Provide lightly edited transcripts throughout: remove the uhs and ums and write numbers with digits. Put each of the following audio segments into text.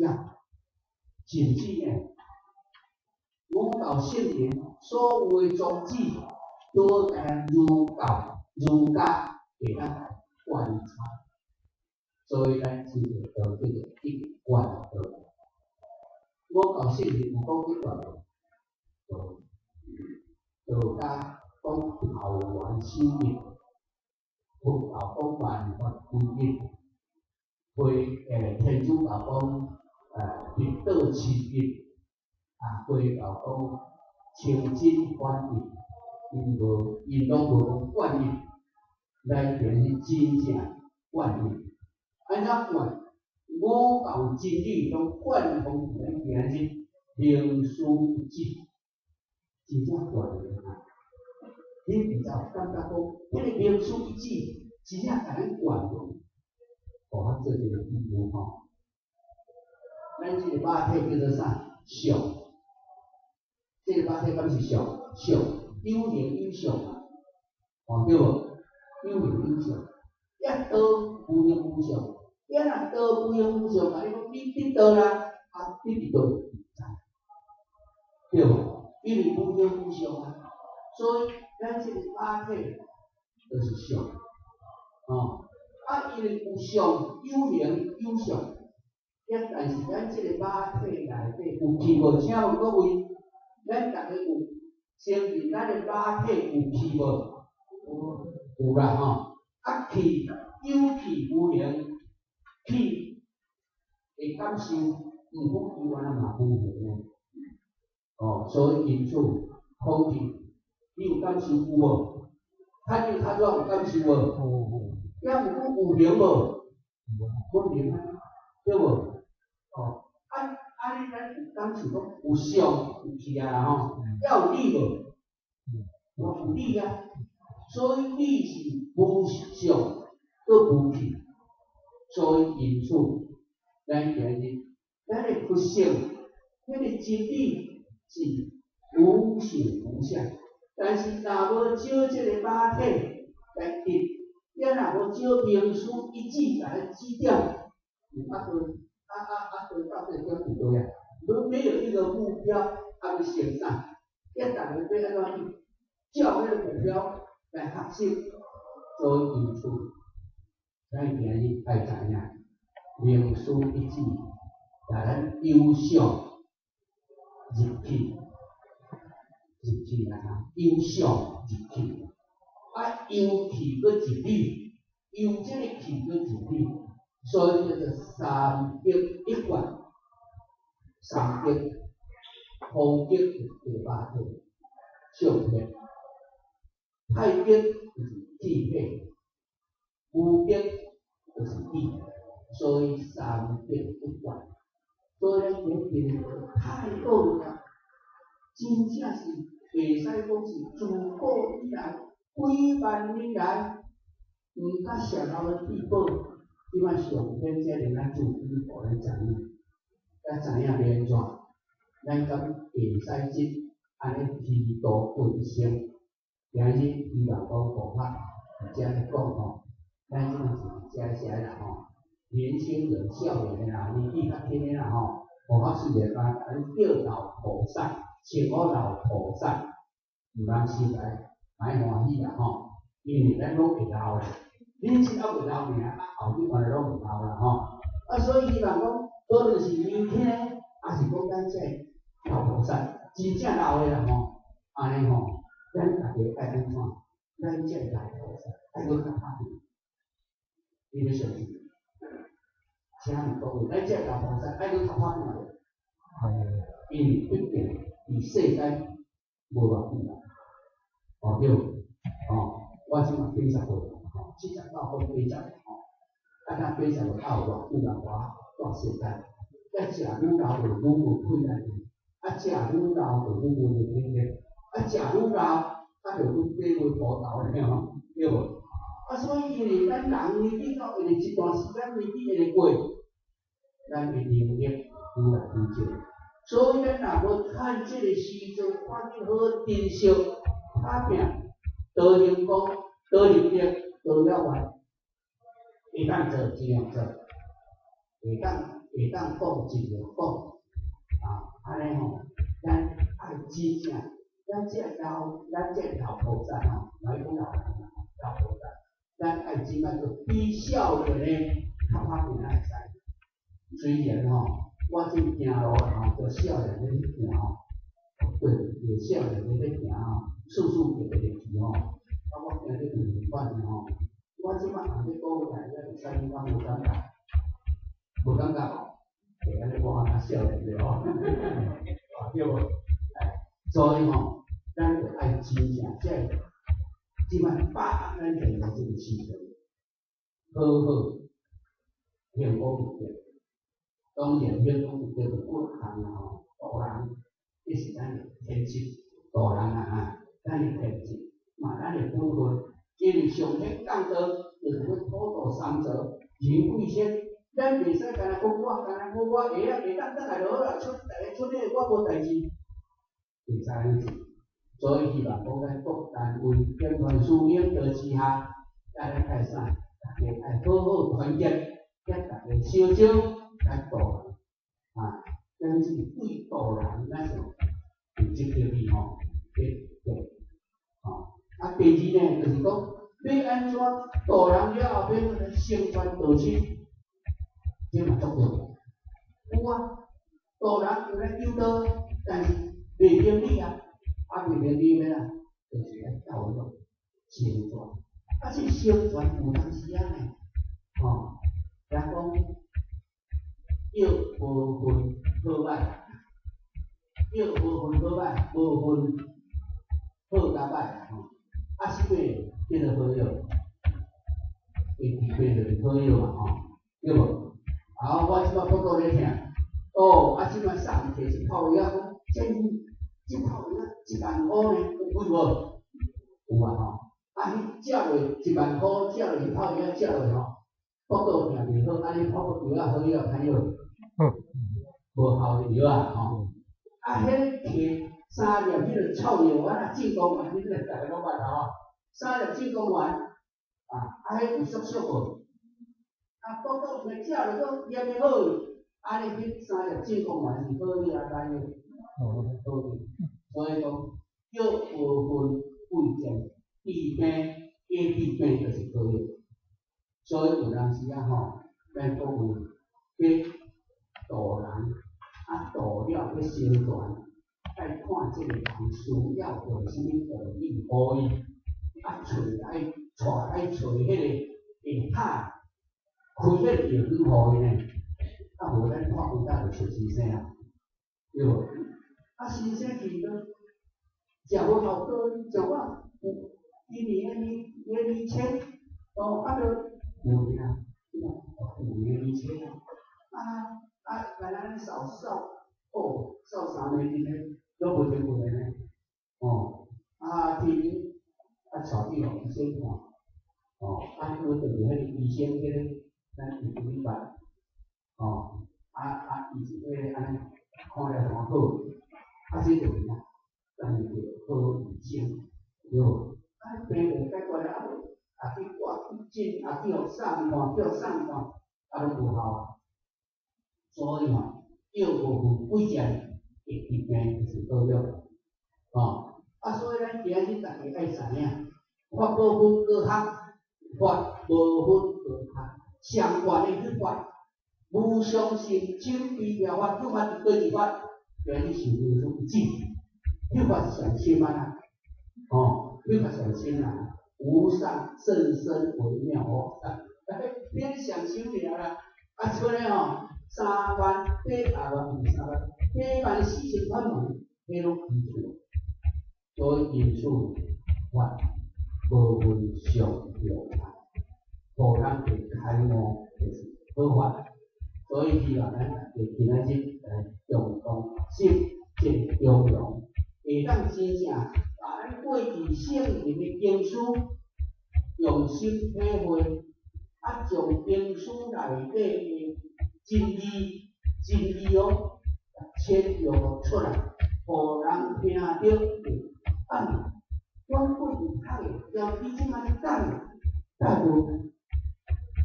要，是毋是呢？五道聖人所有的宗旨，都共儒教、儒家會當來貫穿，所以咱稱做道叫做一貫道。五道聖人有講一貫無？道道家講桃源修業，佛教講萬法歸一，會天主教講佛道齊一，啊，回教講清淨反一，𪜶無𪜶攏無講貫一，咱今日真正貫一。按怎貫？五教真理攏貫通咱今日明師一指，真正貫的啊！你比較感覺講，彼個明師一指真正共咱貫無？予我做一個比喻吼，咱這個肉體叫做啥？相。這個肉體敢是相？相，有形有相嘛，哦對無？有形有相，一道無形無相，一若道無形無相，共你講你得道啦，啊，你佇佗？毋知，對無？因為無形無相啊，所以咱這個肉體就是相，哦，啊，因為有相有形有相，抑但是咱這個肉體內底有氣無？請問各位，咱逐家有承認咱的肉體有氣無？有啦吼，啊氣有氣無形，氣會感受，毋過伊原來嘛無形的，哦，所以因此空氣你有感受有無？較熱較熱有感受無？抑毋過有形無？無形啊，對無？哦，啊啊你咱有感受講有相有氣啊啦吼，抑有理無？有理啊，所以理是無相閣無氣，所以因此咱今日咱的佛性，彼個真理是無形無相，但是若無招這個肉體來得，抑若無招明師一指共咱指點，有法度啊啊啊！到底點佇佗啊？無沒有一個目標，啊欲成啥？抑逐个欲按怎去照彼個目標來學習，所以因此，咱今日愛知影，明師一指，共咱有相入去，入去啦哈，有相入去，啊有氣閣入理，由這個氣閣入理，所以叫做三德一貫，三德，風德就是肉體，相體，太極就是氣體，無極就是理，所以三德一貫。所以咱今日太多啦，真正是會使講是自古以來幾萬年來，毋較上後的智寶，這擺上天遮爾仔注意，予咱知影，才知影欲按怎，咱敢會使這按呢虛度過一生。今日希望講菩薩佇遮咧講吼，咱這擺是佇遮寫啦吼，年輕人、少年的啦，年紀較輕的啦吼，菩薩雖然講咱叫老菩薩，稱呼老菩薩，毋通實在莫歡喜啦吼，因為咱攏會老啦，恁這猶未老爾，啊後日原來攏會老啦吼，啊所以希望講，無論是年輕，抑是講咱這老菩薩，真正老的啦吼，按呢吼，咱家己愛按怎？咱這老菩薩愛閣較拍拼，你欲相信？請問各位，咱這老菩薩愛閣較拍拼無？因為畢竟佇世間無偌久啦，哦對，哦，我這馬80歲，吼，79講80吼，啊那80歲還有偌久人活蹛世間？啊食愈老就愈無氣力，啊食愈老就愈無能力，啊食愈老，啊就愈爬無土豆爾吼，對無？啊所以因為咱人年紀到因為一段時間年紀會過，咱的能力愈來愈少，所以咱若無趁這個時陣，趕緊好好珍惜，拍拼，多成功，多入力，多了願，會當做盡量做，會當。會當講盡量講，啊，按呢吼，咱愛真正，咱這老菩薩吼，莫講老人啦，老菩薩，咱愛這擺做比少年的較拍拚仔會使。雖然吼，我這行路吼，就少年咧去行吼，對，會少年咧去行吼，處處特別入去吼，啊，我行咧有共款的吼，我這擺行咧倒來，我會使講無感覺，無感覺哦，會按呢我較少年對吼，啊對無？哎，所以吼，咱就愛真正這個，這擺把握咱現在這個時陣，好好行功行德。當然，行功行德就幾項啦吼，度人，這是咱的天職，度人啊哈，咱的天職，嘛咱的本分，因為上天降道，就是欲普度三途，人貴先，咱袂使干焦講我，干焦講我會啊，會當轉來就好啦，出逐家出力，我無代志，袂使按呢做。所以希望講咱各單位檢團師領導之下，咱愛啥？大家愛好好團結，佮大家相招來度人啊！咱這個對度人，咱是有這個義吼，對對，吼。啊，第二呢，就是講欲按怎度人了後，欲來成全道親，這嘛足重要。有啊，度人有來求道，但是袂明理啊，啊袂明理欲按怎？就是愛教育成全。啊，這成全有當時啊呢，吼，人講藥無分好歹，藥無分好歹，無分好佮歹吼。啊，啥物叫做好藥？會治病就是好藥嘛吼，對無？啊，我這擺腹肚咧疼，哦，啊，這擺送摕一套藥，講這這套藥1萬箍呢，有貴無？有啊吼。啊，彼食落1萬箍，食落彼套藥食落吼，腹肚疼袂好，啊，你泡個藥仔好藥歹藥？無效的藥啊吼。啊，彼摕三粒彼個臭藥丸啊，正功丸，你這個逐家攏捌啦吼。三粒正功丸，啊，啊，彼有縮縮無？啊，腹肚疼食落閣驗會好，啊，你彼三粒正功丸是好藥啊歹藥？好藥。所以講，藥無分貴賤，治病會治病就是好藥。所以有當時啊吼，咱各位欲度人，啊度了欲成全，愛看這個人需要用啥物道理予伊，啊揣愛帶愛揣彼個會拍開彼個藥方予伊呢，啊無咱看有當就揣先生啊，對無？啊先生去講，食無效果，食我有一年按呢按呢簽，哦啊就有影，有年二千啊，啊啊，敢若按呢掃掃，哦，掃3日呢，攏無成問題呢，哦，啊天啊帶去予醫生看，哦，啊我就是彼個醫生彼個咱有禮拜，哦，啊啊伊是彼個按呢看了看好，啊這就是啥？咱叫好醫生，對無？啊病就解決了，啊無啊去掛急診，啊去予送看，去予送看，啊攏無效啊。所以吼，藥無分貴賤，會治病就是好藥，吼。啊，所以咱今仔日逐家愛知影，法無分高下，法無分高下，上懸的彼法，無上乘清微妙法，彼法是佗一法？今日受經書一指，彼法是上深啊，吼，彼法上深啊，無上甚深微妙法，免上深爾啦，啊，所以吼，3萬8啊萬，毋是3萬，8萬4千法門，彼攏基礎，所以因此法無分上中下，予人會開悟就是好法。所以希望咱大家今仔日來共同學習這個中庸，會當真正把咱過去聖人的經書用心體會，啊，將經書內底的真義、真義哦，顯揚出來，予人聽著會啊，我過去讀的，交你這擺講的，大部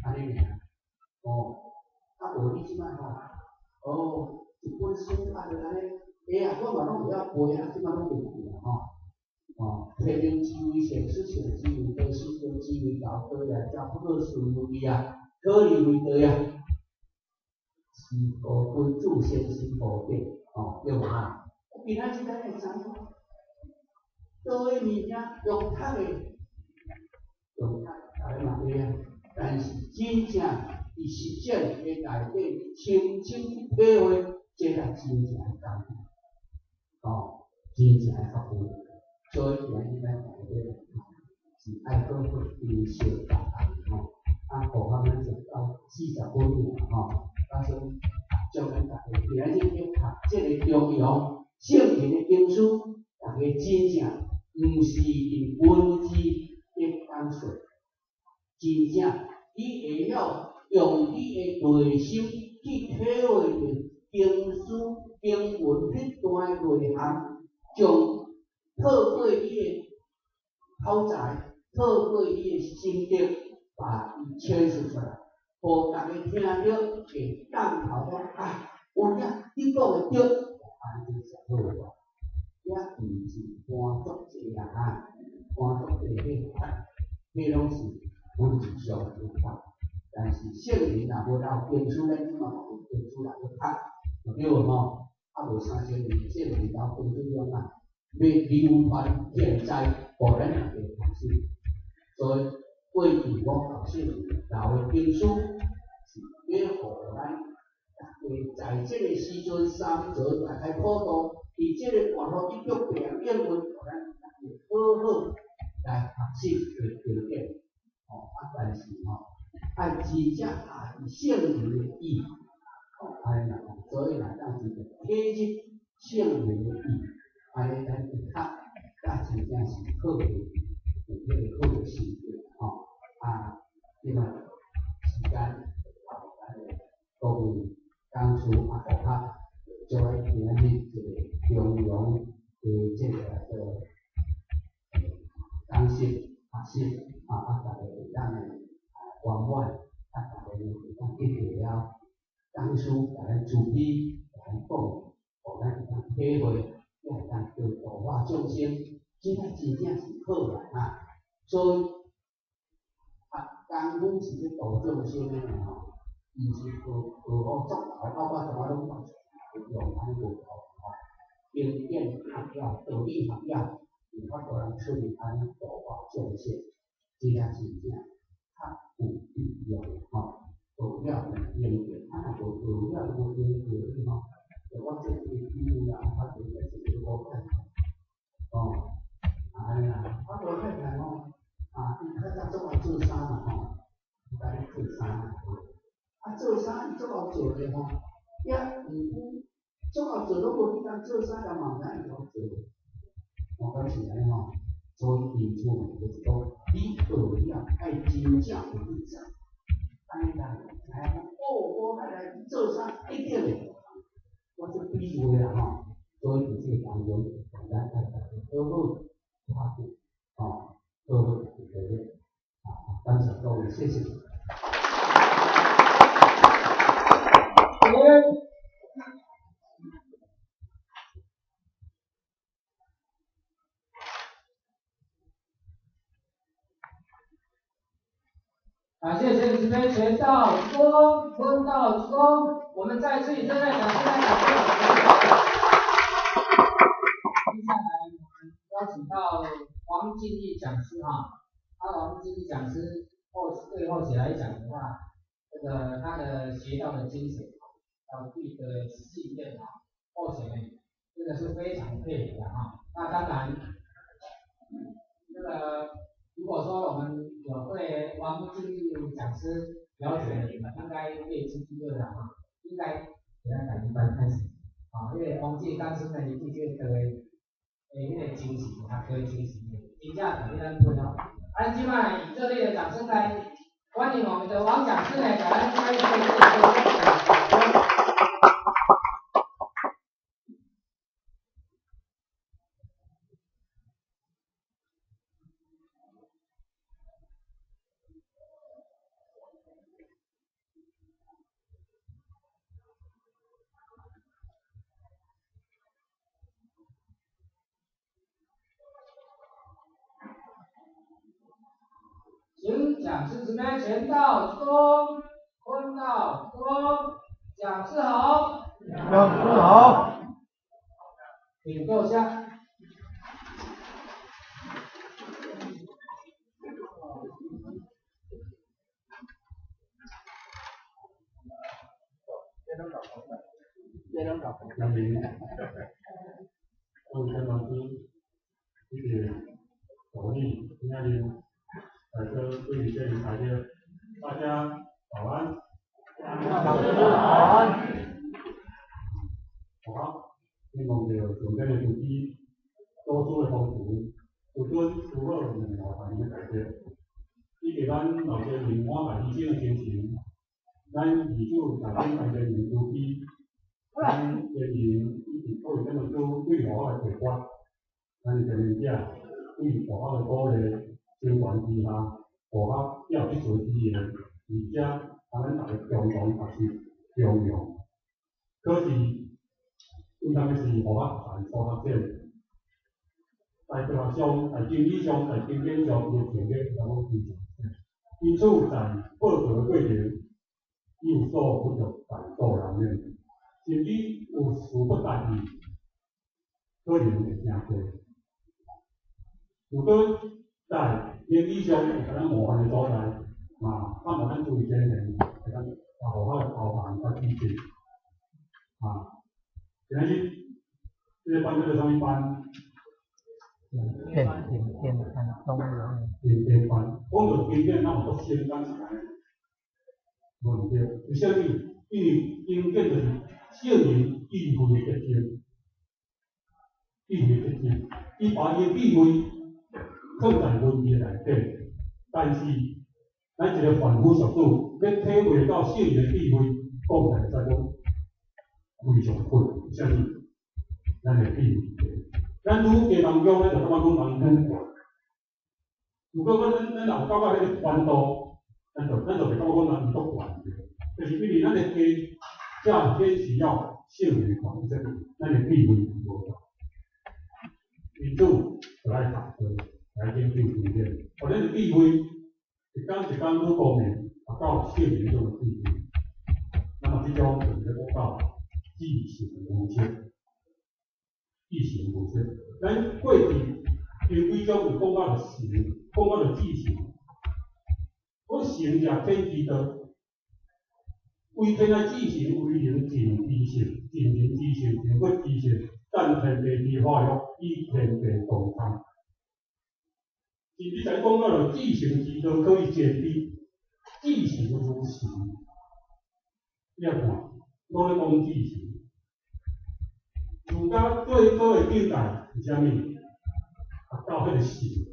按呢爾，哦，啊無你這擺吼，哦，一本書啊，就按呢，會啊，我嘛攏會曉背啊，這擺攏袂記啦吼。哦，天命之謂善，此善之謂德，斯德之謂道，德也者不可思議啊，可以為德啊，是故君子先心無變，哦，對無哈？今仔日咱會知影，道的物件用讀的，用讀大家嘛會啊，但是真正佇實踐的內底，親身去體會，這才真正的功夫，哦，真正的福分。所以今日咱大家是愛好好珍惜大家吼，啊，符合咱做到40分了吼，啊，所以祝咱大家今仔日去讀這个中庸聖人的經書，大家真正毋是用文字的講述，真正你會曉用你的內心去體會著經書經文彼段的內涵，將透過你的口才，透過你的心得，把伊詮釋出來，予大家聽著會當頭講啊，有影你講的對，按呢就好啊。也毋是搬足濟啦哈，搬足濟彼彼攏是文字上的讀，但是聖人若無留經書，咱這馬嘛有經書來去讀，對無吼？啊，無3000年聖人留經書了啊。欲流傳現在，予咱大家學習。所以過去我教聖人留的經書，是欲予咱大家在這個時陣三座大開普度，佇這個網路一腳變應運，予咱大家好好來學習的經典。哦，啊，但是吼，愛真正合聖人的意，哦，按呢啦，所以若當真正體入聖人的意。按呢，咱會較較真正是好的，有彼个好的心得吼。啊，這擺時間交予咱的各位講師啊，顧客，將來今仔日這个中庸的這个做講習學習啊，啊，大家會當啊圓滿，啊，大家會當得著了講師共咱慈悲，共咱講，予咱會當體會。也會當得度化眾生，這個真正是好啦哈。所以啊，功夫是欲度眾生的吼，毋是學學好作頭，到尾怎啊攏用按呢無妥吼。經典學了，道理學了，有法度人出來按呢度化眾生，這個真正較有必要吼。學了有應用，啊若無學了無應用吼。我這個比喻啦，我這個一個老太太，哦，按呢啦，我老太太吼，啊，伊較早足愛做衫嘛吼，伊家己做衫嘛，啊做衫伊足𠢕做的吼，也毋過足𠢕做攏無去通做衫，人嘛毋知伊曉做，我講是按呢吼，所以因此就是講，你學了愛真正有去做，按呢人知影講，哦，我太太去做衫一定會。我這比喻啦吼，所以佇這個當中，咱愛大家好好學習，吼，好好去學習，啊，感謝各位，謝謝。感謝千慈悲學道之功，坤道之功，我們再次以熱烈掌聲來感謝。接下來我們邀請到王進義講師哈，啊，王進義講師後對後起來講的話，這個他的學道的精神，還有對的信念啊，後學呢真的是非常佩服的哈。那當然，這個如果說我們有對王進義講師了解的，應該可以知道啦哈，應該給他感應班開始啊，因為王進義講師呢，伊對這個的，彼個精神，學的精神，真正值得咱佩服。啊，這擺以熱烈的掌聲來歡迎我們的王講師呢，來開始這個。讲师慈悲，乾道中，坤道中，讲师好，讲师好，请坐下。杨明，各位老师，谢谢鼓励，今仔日来做对这里大家，大家早安。老师早安。好，希望着上顶的投资，多数的方式，有尊师傅两老大人的大德，以及咱老先生满怀牺牲的精神，咱二主大顶大人的投资。咱前人以及各位咱们都对我的提拔，咱前人者对大学的鼓励、宣传之下，大学要去做资源，而且啊，咱大家共同学习应用。可是，为啥物是大学在初学者？在科学上、在经济上、在经典上，伊的条件差不多非常因此，在报告的过程，有所不足，在所难免。甚至有词不达意，可能会诚济。如果在言语上有甲咱冒犯的所在，嘛，盼望咱注意这个，会当好好的包涵佮理解。啊，今仔日这个班叫做啥物班？变变变班，中文。变变班，讲到经典，咱有足先讲是安尼，无毋对，为啥物？因为经典就是圣人智慧的结晶，智慧结晶，伊把伊的智慧放在文字内底，但是咱一个凡夫俗子，要体会到圣人的智慧，讲起来才讲非常困难。为啥物？咱的智慧，咱愈加人讲，咱就感觉讲人愈悬。如果讲咱若有感觉彼个宽度，咱就袂感觉讲人伊足悬，就是因为咱的家。这天需要圣人讲这个，咱的智慧无够，因此就爱读书来研究经典，予咱的智慧一工一工愈高明，达到圣人这种智慧。那么这种就是咧讲到自性无色，自性无色。咱过去有几种有讲到性，讲到自性，讲性者天之道。为天的自性，为人尽之性，尽人之性，尽佛之性，赞天地之化育，与天地同参。甚至在讲到了自性之道，可以见之，自性如是。你看，我咧讲自性，儒家最高的境界是啥物？达到彼个性。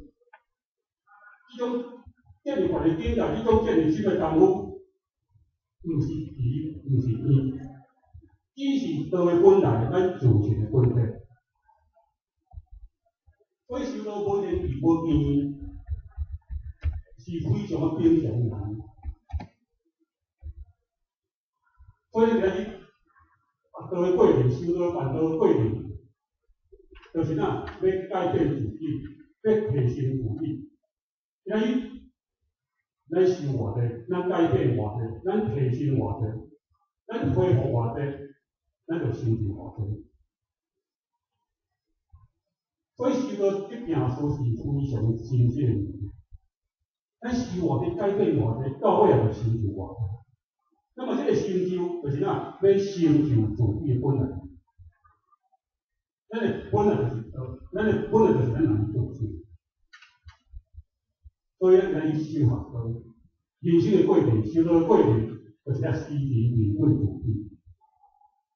这种建立法的境界，这种建立心的功夫。毋是鱼，毋是天，只是道的本来，咱自性的本体。所以修道无连义无见，是非常的平常人。所以今日啊，道的过程，修道办道的过程，就是哪欲改变自己，欲提升自己。今日咱修偌济，咱改变偌济，咱提升偌济，咱恢复偌济，咱就成就偌济。所以修道这件事是非常真正的。咱修偌济，改变偌济，到尾也就成就偌济。那么这个成就就是哪？欲成就自己的本来。咱的本来就是道，咱的本来就是咱人的自性。所以咱去修学道，人生的过程，修道的过程，就是要时时面对自己。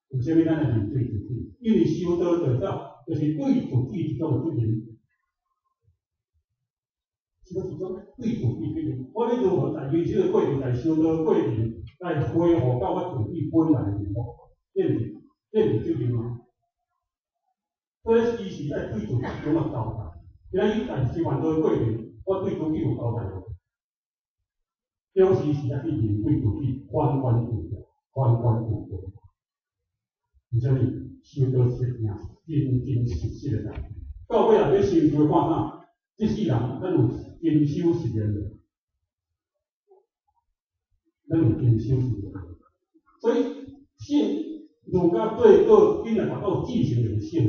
为啥物咱来面对自己？因为修道就到，就是对自己一种责任。是一种对自己责任。我欲如何在人生的过程，在修道的过程，来恢复到我自己本来的面目？这毋是，这毋是责任吗？所以时时爱对自己一种交代。今仔日在修道的过程，我对自己有交代无？表示是爱去面对自己，反观自照，反观自照。为啥物？修道是一件真真实实的代志。到尾也欲成就看啥？这世人咱有真修实练无？咱有真修持。所以圣儒家最高，囡仔达到至诚就是圣。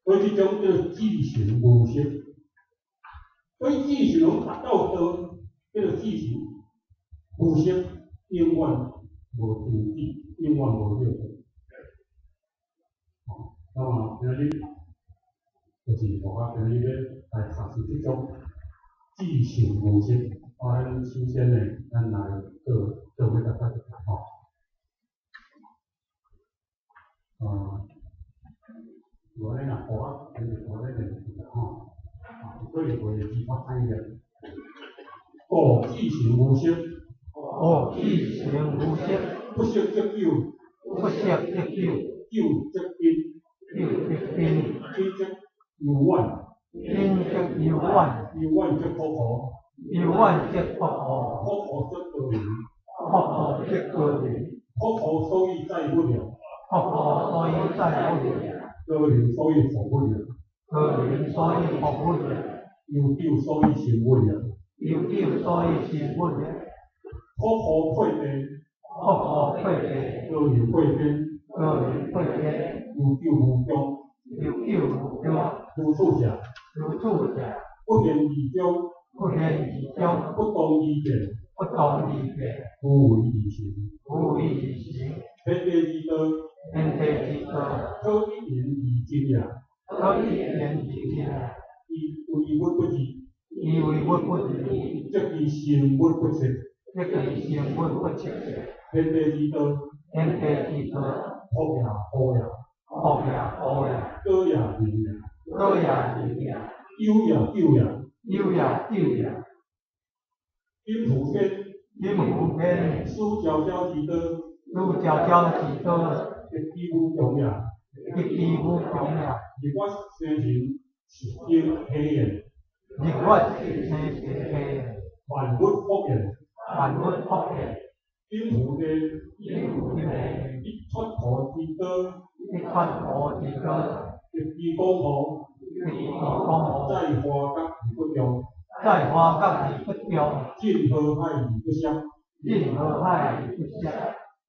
所以这种叫至诚无息。所以至诚拢达到道，叫做至诚无息，永远无停止，永远无了断。哦，那么今日就是我今日要来学习这种至诚无息。啊，咱首先呢，咱来做做伙大家一下吼。啊，无咧若好啊，咱就好咧念一下吼。啊，有可能会字较歹念。故至诚无息，故至诚无息，不息则久，不息则久，久则宾，久则宾，宾则悠远，宾则悠远，悠远则朴素，悠远则朴素，朴素则高明，朴素则高明，朴素所以在不了，朴素所以在不了，高明所以服不了，高明所以服不了，悠久所以成不了，悠久所以成不了，朴素配地，朴素配地，高明配天，高明配天，悠久无穷，悠久无穷，如此者，如此者，不言而终，不言而终，不动而变，不动而变，无为而成，无为而成，天地之道，天地之道，可以言而尽也，可以言而尽也，伊为物不二，伊为物不二，则其成物不测，则其成物不测。天地之道，天地之道，朴也朴也，朴也朴也，高也明也，高也明也，悠也久也，悠也久也。隐乎天，隐乎天，思昭昭之道，思昭昭之道，极其无穷也，极其无穷也。日月星辰是经黑也，日月星辰黑也，万物复现，万物复现。隐乎地，隐乎地，一撮土之高，一撮土之高，极其广浩，极其广浩，在花角而不中，在花角而不中，进河海而不涉，进河海而不涉，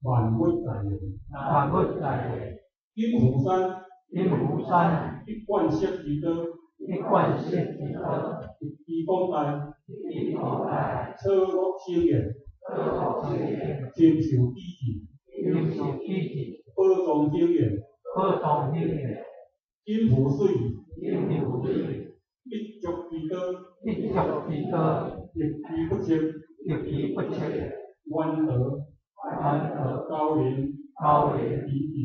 万物在焉，万物在焉。隐乎山，隐乎山，一贯色之高，一贯色之高，极其广大，极其广大，草木生焉，草木生焉，禽兽比之，禽兽比之，宝藏兴焉，宝藏兴焉，隐乎水，隐乎水，一足之高，一足之高，极其不测，极其不测，弯河，弯河，高陵，高陵，以比，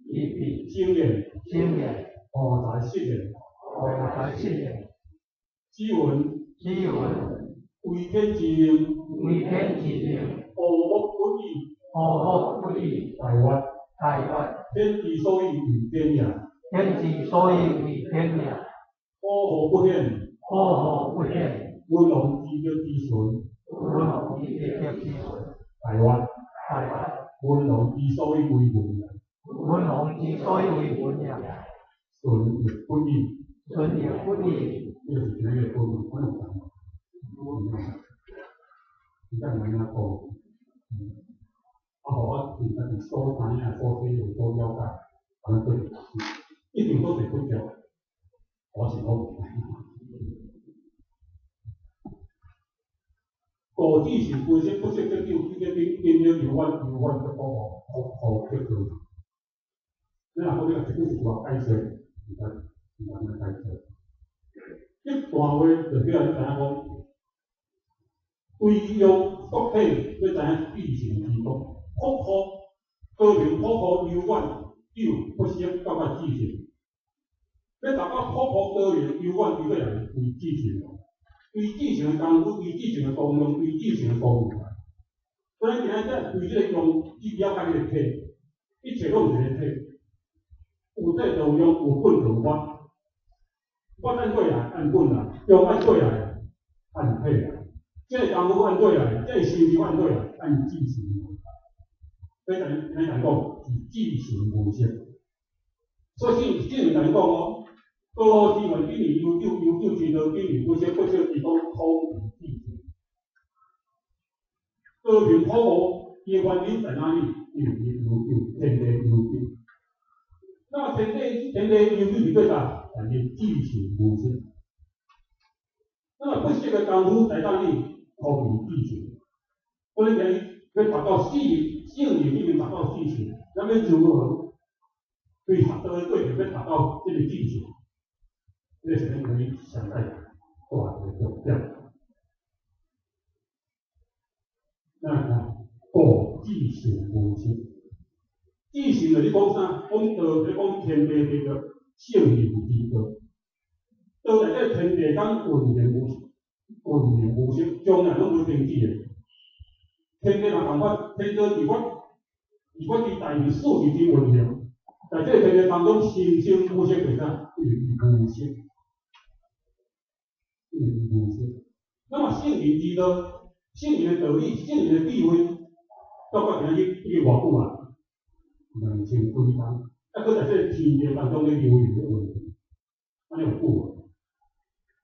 以比，生焉，生焉，何在失焉，何在失焉。子云，子云，为天之命，为天之命，乌木不语，乌木不语，大悦，大悦。天之所以为天也，天之所以为天也，可何不显？可何不显？文王之德之顺，文王之德之顺，大悦，大悦。文王之所以为文也，文王之所以为文也，顺亦不语，顺亦不语。这个是今日的文，我有讲。你讲安怎讲？啊，予我伫家己所知影、所体会、所了解，按呢做，一定阁侪不足，我是讲。故只是分析不息则久，久则宾，宾则悠远，悠远则朴素，朴素则高。你若讲你一句一句话解释，毋知毋知按怎解释。这段话就叫你知影讲，归用国体，要知影至诚之国，朴素、高明、朴素、悠远、久不息，到尾至诚。要达到朴素、高明、悠远，伊个也是为至诚。为至诚的功夫，为至诚的功用，为至诚的功用。所以今仔日对这个用，只了解彼个体，一切拢是一个体。有体就有用，有本就有法。法按过来，按本来；用按过来，按体来。这个功夫按过来，这个成就按过来，按至诚。所以，咱咱讲是至诚无息。所以，圣人共你讲哦，高高之远，等于悠久，悠久之道，等于不息，不息之功，通于至诚。道明普悟，伊的原因在哪里？因为伊悠久，天地悠久。那么天地悠久伫佗佗？在伊至性无色。那么不息的功夫在哪里？靠伊至性。所以讲，欲达到四圣人已经达到至性，咱欲如何对学道的过程欲达到这个至性？这个是咱可以上爱大一个重点。咱来看，故至性无色。至性就是讲啥？讲道，就是讲天地之道，圣人之道。道在这天地间运行无运行无息，从来拢无停止的。天地若共款，天道自发，自发之大事事之运行，在这个天地当中，生生不息就是啥？无息，无息。那么圣人之道，圣人的道理，圣人的智慧，到到今日已经偌久啊？2000几冬，啊，阁在这个天地当中咧流行咧运行，按呢有久无？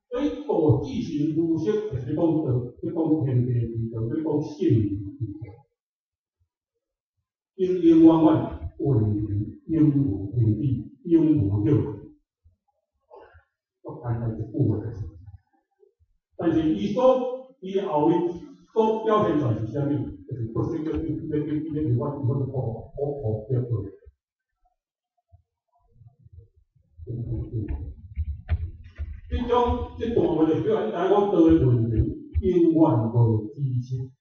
所以道至性无色，就是咧讲道，咧讲天地之道，咧讲圣人之道，永永远远运行，永无停止，永无休止。足简单一句话就是，但是伊后面所表现出来是啥物？就是不息咧咧咧咧咧，我我我我我叫做。这种这段话就是叫咱知影讲道的运行永远无止息。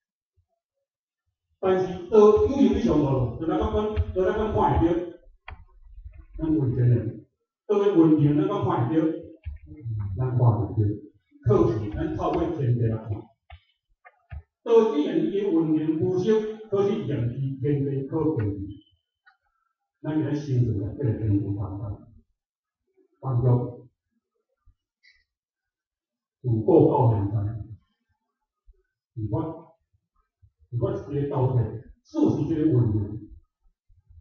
但是道有形以上无，就来讲讲，就来讲看会著，咱运行的道的运行，咱讲看会著，咱看袂著，可是咱透过天地来看，道既然伊运行无息，可是验之天地可见，咱今日生存在这个天地当中，当中。自古到现在，自发一个交替，事实这个运行，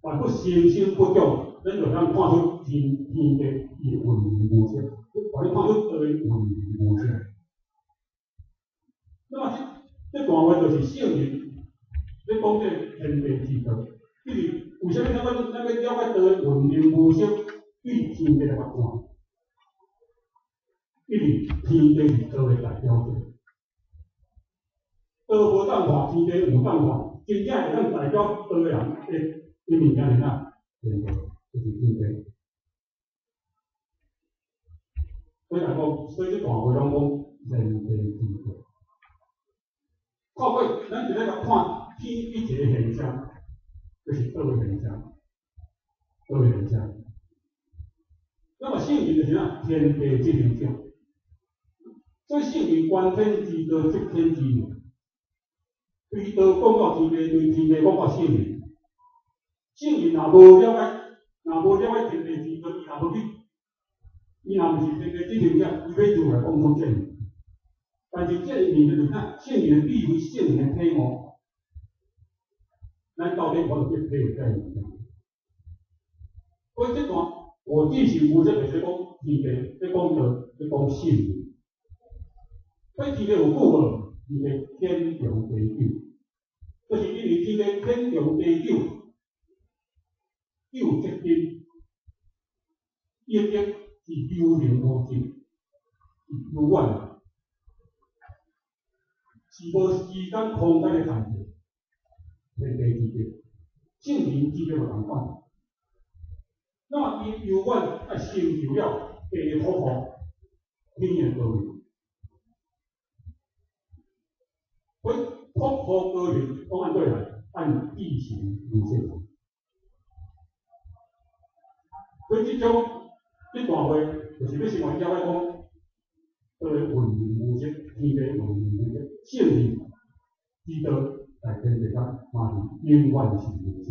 万物生生不长，咱就通看出天地伊运行无息，互你看出道的运行无息。那么这段话就是圣人咧讲这个天地之道，因为为啥物咱欲了解道的运行无息，对天地来看？因为天地是道的代表者，道无当看，天地有当看，真正会当代表道的人，的物件是啥？天道，就是天地。所以来讲，所以这段话拢讲天地之道。透过咱伫咧共看天一个现象，就是道的现象，道的现象。那么圣人就是啥？天地执行者。所以圣人观天之道，执天之命。对道讲到天地，对天地讲到圣人。圣人若无了解，若无了解天地之道，伊若无去，伊若毋是天地执行者，伊欲如何讲出这个？但是这个物就是啥？圣人的智慧，圣人的体悟，咱到底有法度去体会这个物件？所以这段我至性无色，就是讲天地，咧讲道，咧讲圣人。所以天地有久无？天地天长地久，就是因为天地天长地久，久则根，一直是有形无尽，是悠远，是无时间空间的限制。天地之德，圣人之德嘛仝款。那么伊悠远啊，成就了地的普护，天的光明。所以普护光明，讲按对来，按至性无色。所以这种这段话，就是欲先了解讲，道的运行无色，天地运行无色，圣人之道在天地间嘛是永远是无色。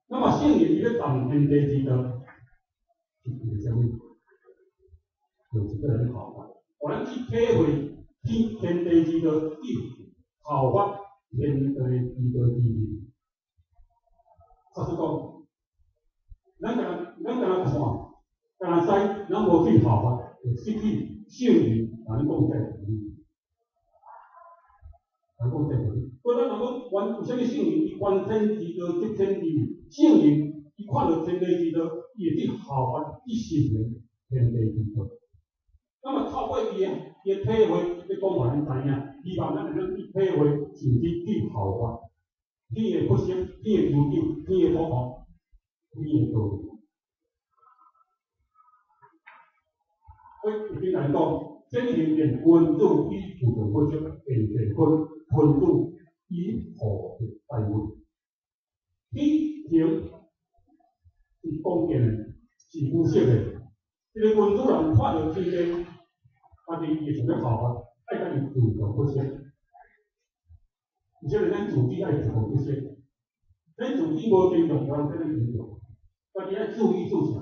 那么圣人伊欲当天地之道，是为啥物？就是欲来效法，予咱去体会天地之道，效法天地之道之理。假使讲，咱干焦看，干焦知，咱无去效法，就失去圣人共咱讲这个道理。啥物圣人伊观天之道，得天之义？圣人伊看著天地之道，伊會去效法去實現天地之道。那麼透過伊的體會，欲講予咱知影，希望咱會當去體會，甚至去效法天的不息，天的悠久，天的朴素，天的道理。所以一般來講，先行便君子以自強不息，便乾坤；君子以厚德載物。天行是講見的，是無色的。這個君子人看著天地，家己伊會想欲效法，愛家己自強不息。而且咱自己愛自強不息，咱自己無堅強，別人替咱堅強。家己愛注意自強，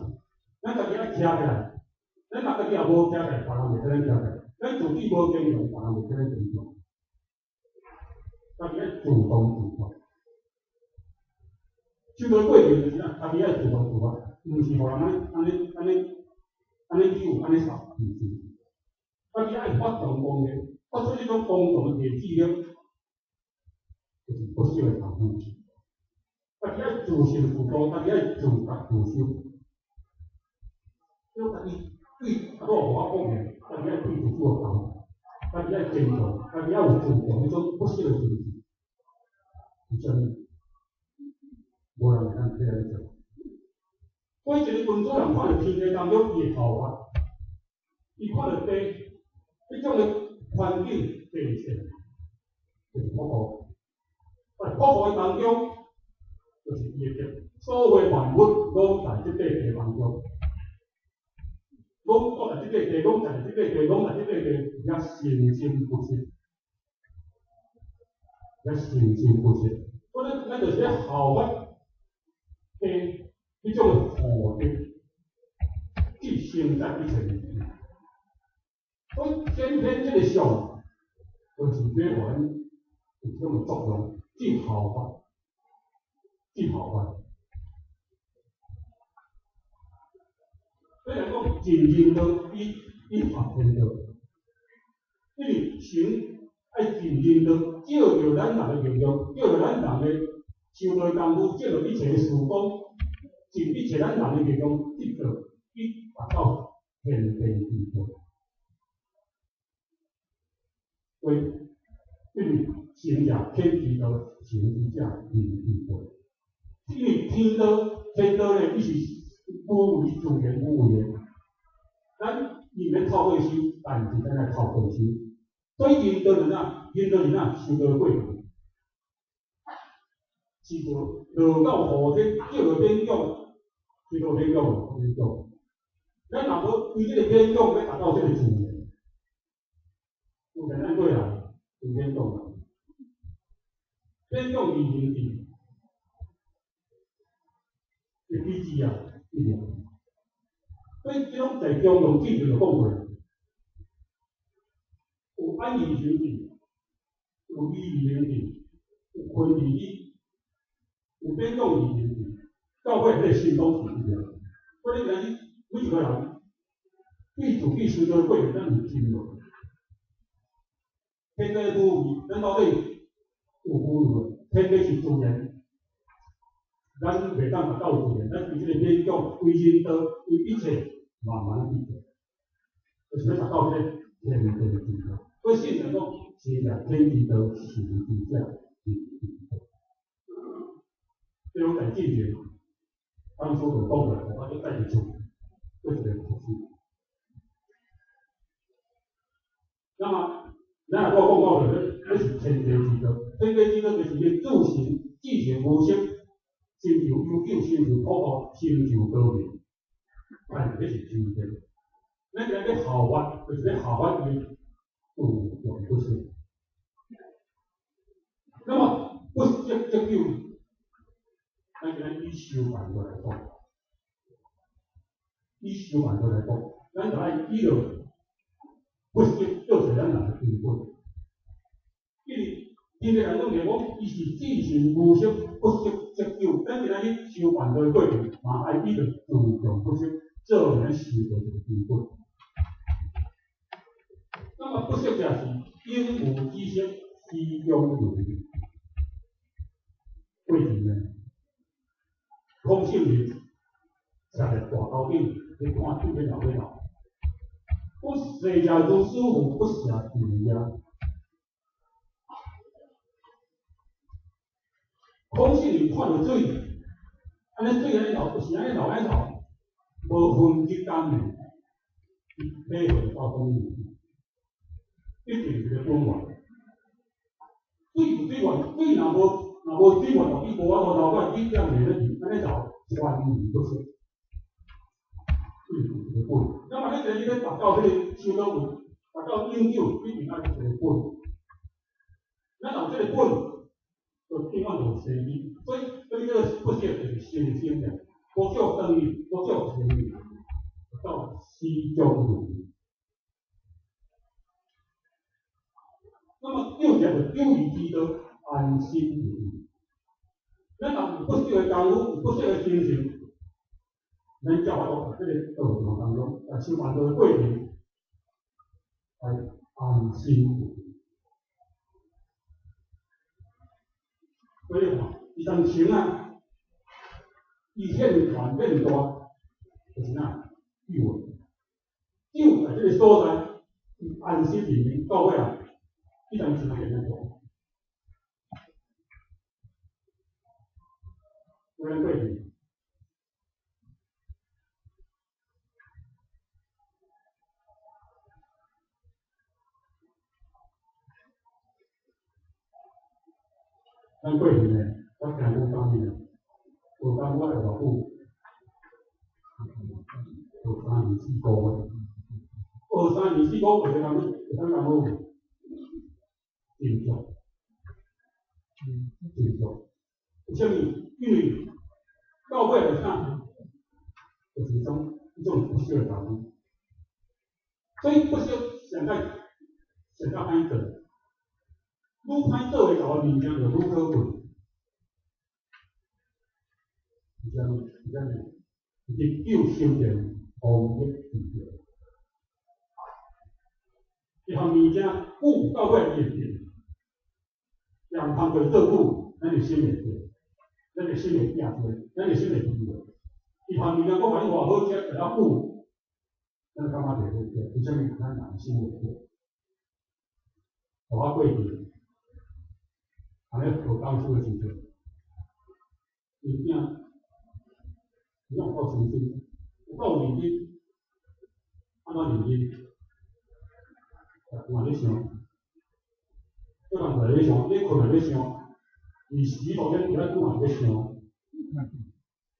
咱家己愛徛起來。咱若家己也無徛起來，別人袂替咱徛起來。咱自己無堅強，別人袂替咱堅強。家己愛主動自發，修道過程就是啥？家己愛主動自發，毋是予人按呢按呢按呢按呢扭按呢捒，毋是。家己愛發揚光大，發出這種光榮的智力，就是不息的功夫。家己愛自信自度，家己愛自覺自修，這家己對阿某予我講的，家己愛對自主的講，家己愛堅強，家己愛有自強彼種不息的精神。為啥物？無人會當替咱做。所以一個君子人看著天地當中，伊會效法，伊看著地，彼種的環境地勢，就是朴素。在朴素的當中，就是伊的德，所有萬物攏在這塊地當中，攏住在這塊地，攏在這塊地，攏在這塊地，遐生生不息，遐生生不息。所以咱就是咧效法地彼種的厚德，去承載一切物件。所以先天這個相，就是欲予咱有這種的作用，去效法，去效法。所以來講，盡人道以合天道，因為神愛盡人道，照著咱人的力量，照著咱人的修道功夫，照著一切的時光，盡一切咱人的力量去做，去達到天地之道。所以，因為神者天之道，神之者人之道。因為天道，天道咧，伊是無為自然無為的。咱伊毋免透過修，但是咱愛透過修。所以人道是啥？人道是啥？修道過程，是落到雨天，叫做勉強，叫做勉強，勉強。咱若無對這個勉強，欲達到這個自然，自然按過來，有勉強來。勉強而形成，的機制啊，一樣。所以這種在中庸之前就講過，有安易行智，有理而形智，有坤而理，有勉強而形智，到尾彼個心攏是一樣。所以你知每一個人對自己修道過程，咱有真無？天地無為，咱到底有無為？天地是自然，咱袂當達到自然，咱對這個勉強，為人道，為一切慢慢去做，就是欲達到這個天地之道。所以聖人講，是者天之道，神之者人之道。這種在進前，當初就講過，我閣再一次，閣一個複習。那麼，咱若閣講到就，彼是天地之道，天地之道就是伊自成、自成無色，成就悠久，成就朴素，成就高明。但是彼是天地。咱今日欲效法，就是欲效法伊自強不息。那麼不息則久，咱今日以修辦道來講，以修辦道來講，咱就愛以落不息做做咱人的根本。因為天地人攏會講，伊是自性無色，不息則久。咱今日去修辦道的過程，嘛愛以著自強不息做咱修道一個根本。那麼不息者是永無止息，始終如一。过去呢，空性林徛伫大头顶，咧看水欲流欲流。不细只如师父，不舍定也。空性林看著水，按呢水按呢流，是按呢流按呢流，无分级感的，伊体会到啥物物件？一定是个本源。水有水源，水若无水源，伊无法度流过来，你点会咧按呢流，全然不是。水有一个本，那么你这你欲达到彼个修道位，达到永久，一定爱一个本。咱有这个本，就永远就生理。所以，所以这个不舍就是生生的，无叫断欲，无叫生欲，到始终如一。那么又讲的有义之道，安心如一。咱若有不舍的功夫，有不舍的精神，咱才有法度在这个道场当中，在修办道的过程，来安心如一。所以话，伊当情啊，伊现权变大，就是哪有就在这个所在，伊安心里面到尾啊，伊当情变大。有人过去，咱过去呢，我听讲讲呢，学讲我会偌久，学3年4个月，学3年4个月，学啥物？学啥物好？真足，真足。为啥物？因为到尾来啥，就是一种不舍的道理。所以不舍上较上较歹做，愈歹做的后物件就愈可贵。为啥物？为啥物？日久修炼，功德自得。一项物件久到尾伊会变，用工课做久，咱就心会变，咱就心会变出来，咱就心会变。一项物件我共你话好食，会较久，咱感觉袂好食，为啥物？咱人心会变。我过去，按呢学功夫的时阵，伊囝，伊有够诚心，有够认真，按怎认真？嘛咧想，做工课咧想，咧困也咧想，二时当中伫遐久嘛咧想，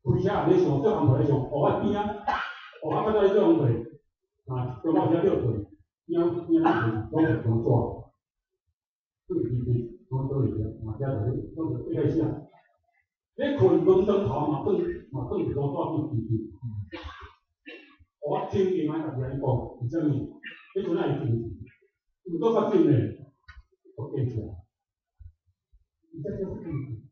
开车也咧想，做工课咧想，学仔边仔，学仔较早咧做工课，啊，中昼时歇困，边仔边仔拢会中纸，对对对，拢倒去啊，嘛遮就咧，拢就对开写。咧困门床头嘛放嘛放一张纸片记记。我听伊妈家己安尼讲，为啥物？彼阵仔会坚持，毋过较紧嘞，都坚持。伊才叫坚持，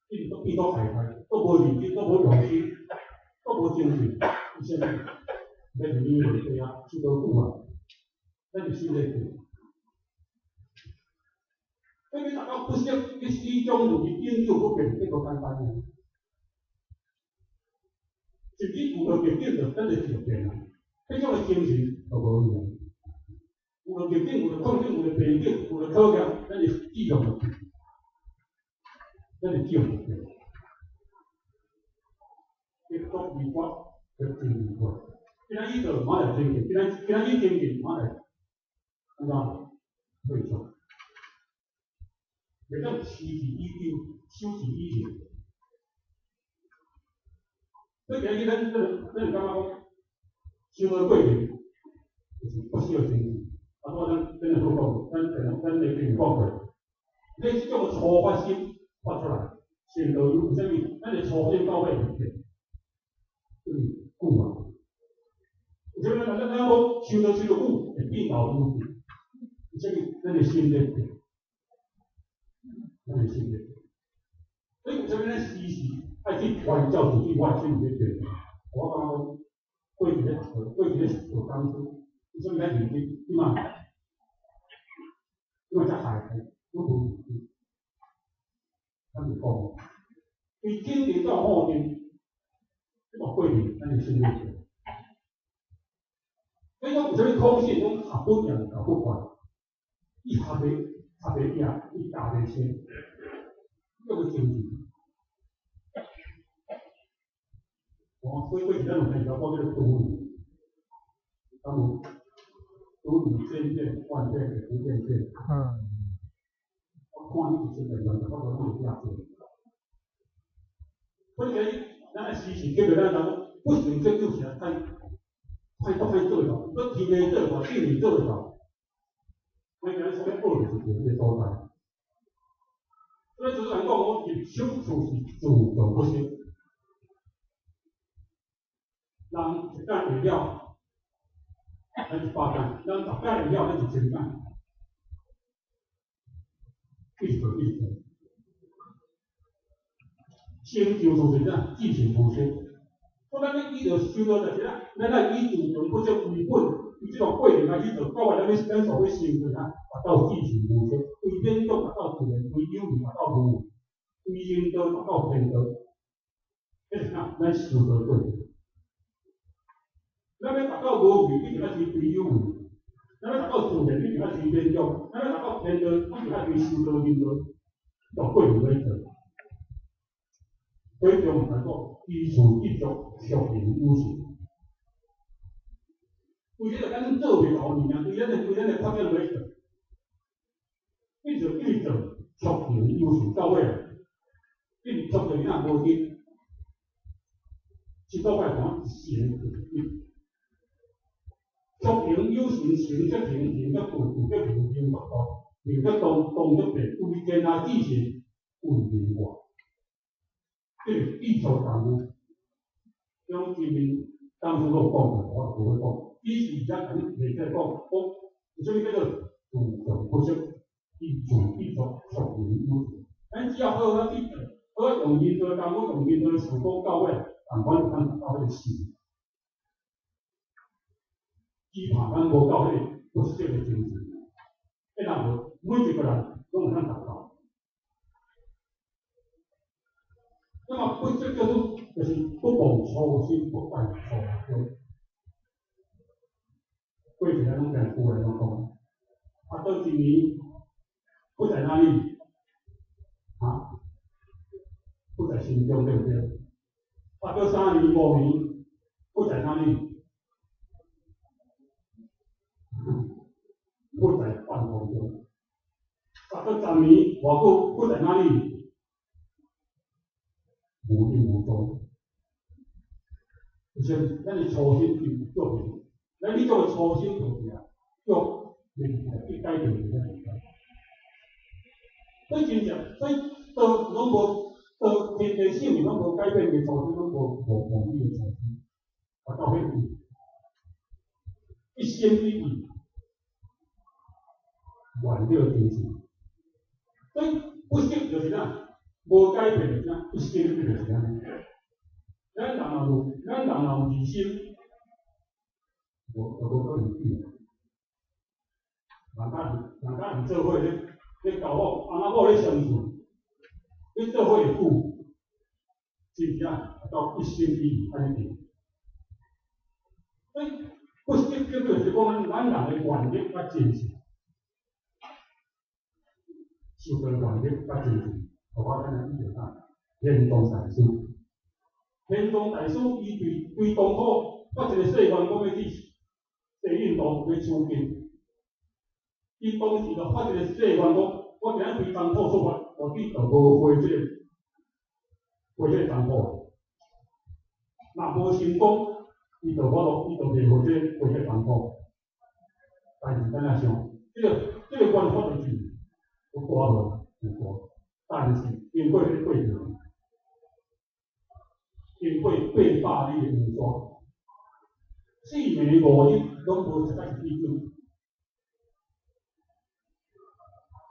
伊都变做开开，都无认真，都无用心，都无精进，为啥物？咱是因为对啊，修多久啊？咱是修咧久。所以大家不惜，你始终如一，永久不变，这个简单呢。甚至有了逆境，就咱就就变啊。彼种的精神就无去啊。有了逆境，有了困境，有了瓶颈，有了考验，咱就志向就变，咱就志向就变。一国二国，一定二国。今仔日做，马来精进；今仔日精进，马来按怎退缩？袂当持之以久，守之以恒。所以今日咱就感觉讲，修的过程就是不舍精进。啊，我咱咱好讲，咱内经有讲过，你这种初发心发出来，成道有为啥物？咱的初心到尾会变，因为久啊。为啥物咱讲修道修得久会变老有变？为啥物？咱的心咧变。咱的心咧变。所以为啥物咱时时爱去关照自己，我的心咧变？我感觉讲，过去咧学，过去咧学功夫，为啥物咱认真？即马，即马才害害，拢无认真。咱就讲，对顶定到好定，这个过程咱会生活。所以讲有啥物空性，讲合不严，合不快，伊合袂合袂赢，伊夹袂清，叫做精进。我过过去咱有听讲过这个独语，敢有？独语千遍万遍也不厌倦。我看你一千遍万遍，我无拢会厌倦。所以咱的时时刻刻咱讲，不成这就是太太多太做到，搁天地做到，地理做到，我今日所要学就是这个所在。所以就是讲，我入手处是自强不息。人一摆会了，咱100摆；人10摆会了，咱1000摆。一直做，一直做。成就就是啥？自性无息。我咱咧依着修道就是啥？咱爱以自强不息为本，以这个过程来去做，到尾咱要咱所要成就啥？达到自性无息，为勉强达到自然，为有为达到无为，为人道达到天道。这是啥？咱修道过程。咱要达到无为，一定爱追有为；咱要达到自然，一定爱追勉强；咱要达到天道，一定爱追修道人道，到过程来做。所以中来讲，依事执着，俗名有实。为这个咱做袂到物件，对咱的发展来做，一直一直做，俗名有实到尾，一直俗就哪无得，一个摆讲成就是一。俗名有形，形则形，形则动，动则名，名则动，名则动，动则变，为天下之事，为民外。这个艺术功夫，将前面当初拢讲过，我就无咧讲。以前才共你提起来讲，讲有啥物叫做自强不息，依自艺术，俗名有实。咱只要好好去做，好好用人道功夫，用人道思考到尾，共款会当达到彼个成。只怕咱无够彼个不息的精神，彼若无，每一个人拢会当达到。那么不息叫做就是不忘初心，不败初衷。过去咱拢听古人拢讲，啊，倒一年不在哪里？啊，不在心中，对不对？啊，倒3年5年不在哪里？不在半空中。啊，倒10年偌久不在哪里？无影无踪。而且咱的初心就做袂，咱你做的初心就是啊，做袂去改变就袂改。所以真正，所以道拢无道天地性命拢无改变的初心，拢无无忘记的初心，啊到彼位，一心一意，愿了精进。所以不息就是啥？无改变就是啥？一心一意就是按呢。咱人若有，咱人若有二心，无就无可能变。人甲人做伙咧交往，翁仔某咧相处，你做伙会久，是毋是啊？到一心一意按呢对。所以不息叫做是讲咱人的愿力较真实，修道愿力较真实，包括咱来以前讲玄奘大师，玄奘大师伊对东土发一个誓愿，讲欲去西印度欲取经。伊当时就发一个誓愿，讲我今仔对东土出发，我去就无回这个东土。若无成功，伊就无路，伊就袂回这个东土。但是咱仔想，这个愿发落去，有大无？有大。但是经过彼个过程，经过800里的黄沙，4暝5日拢无食到一滴水。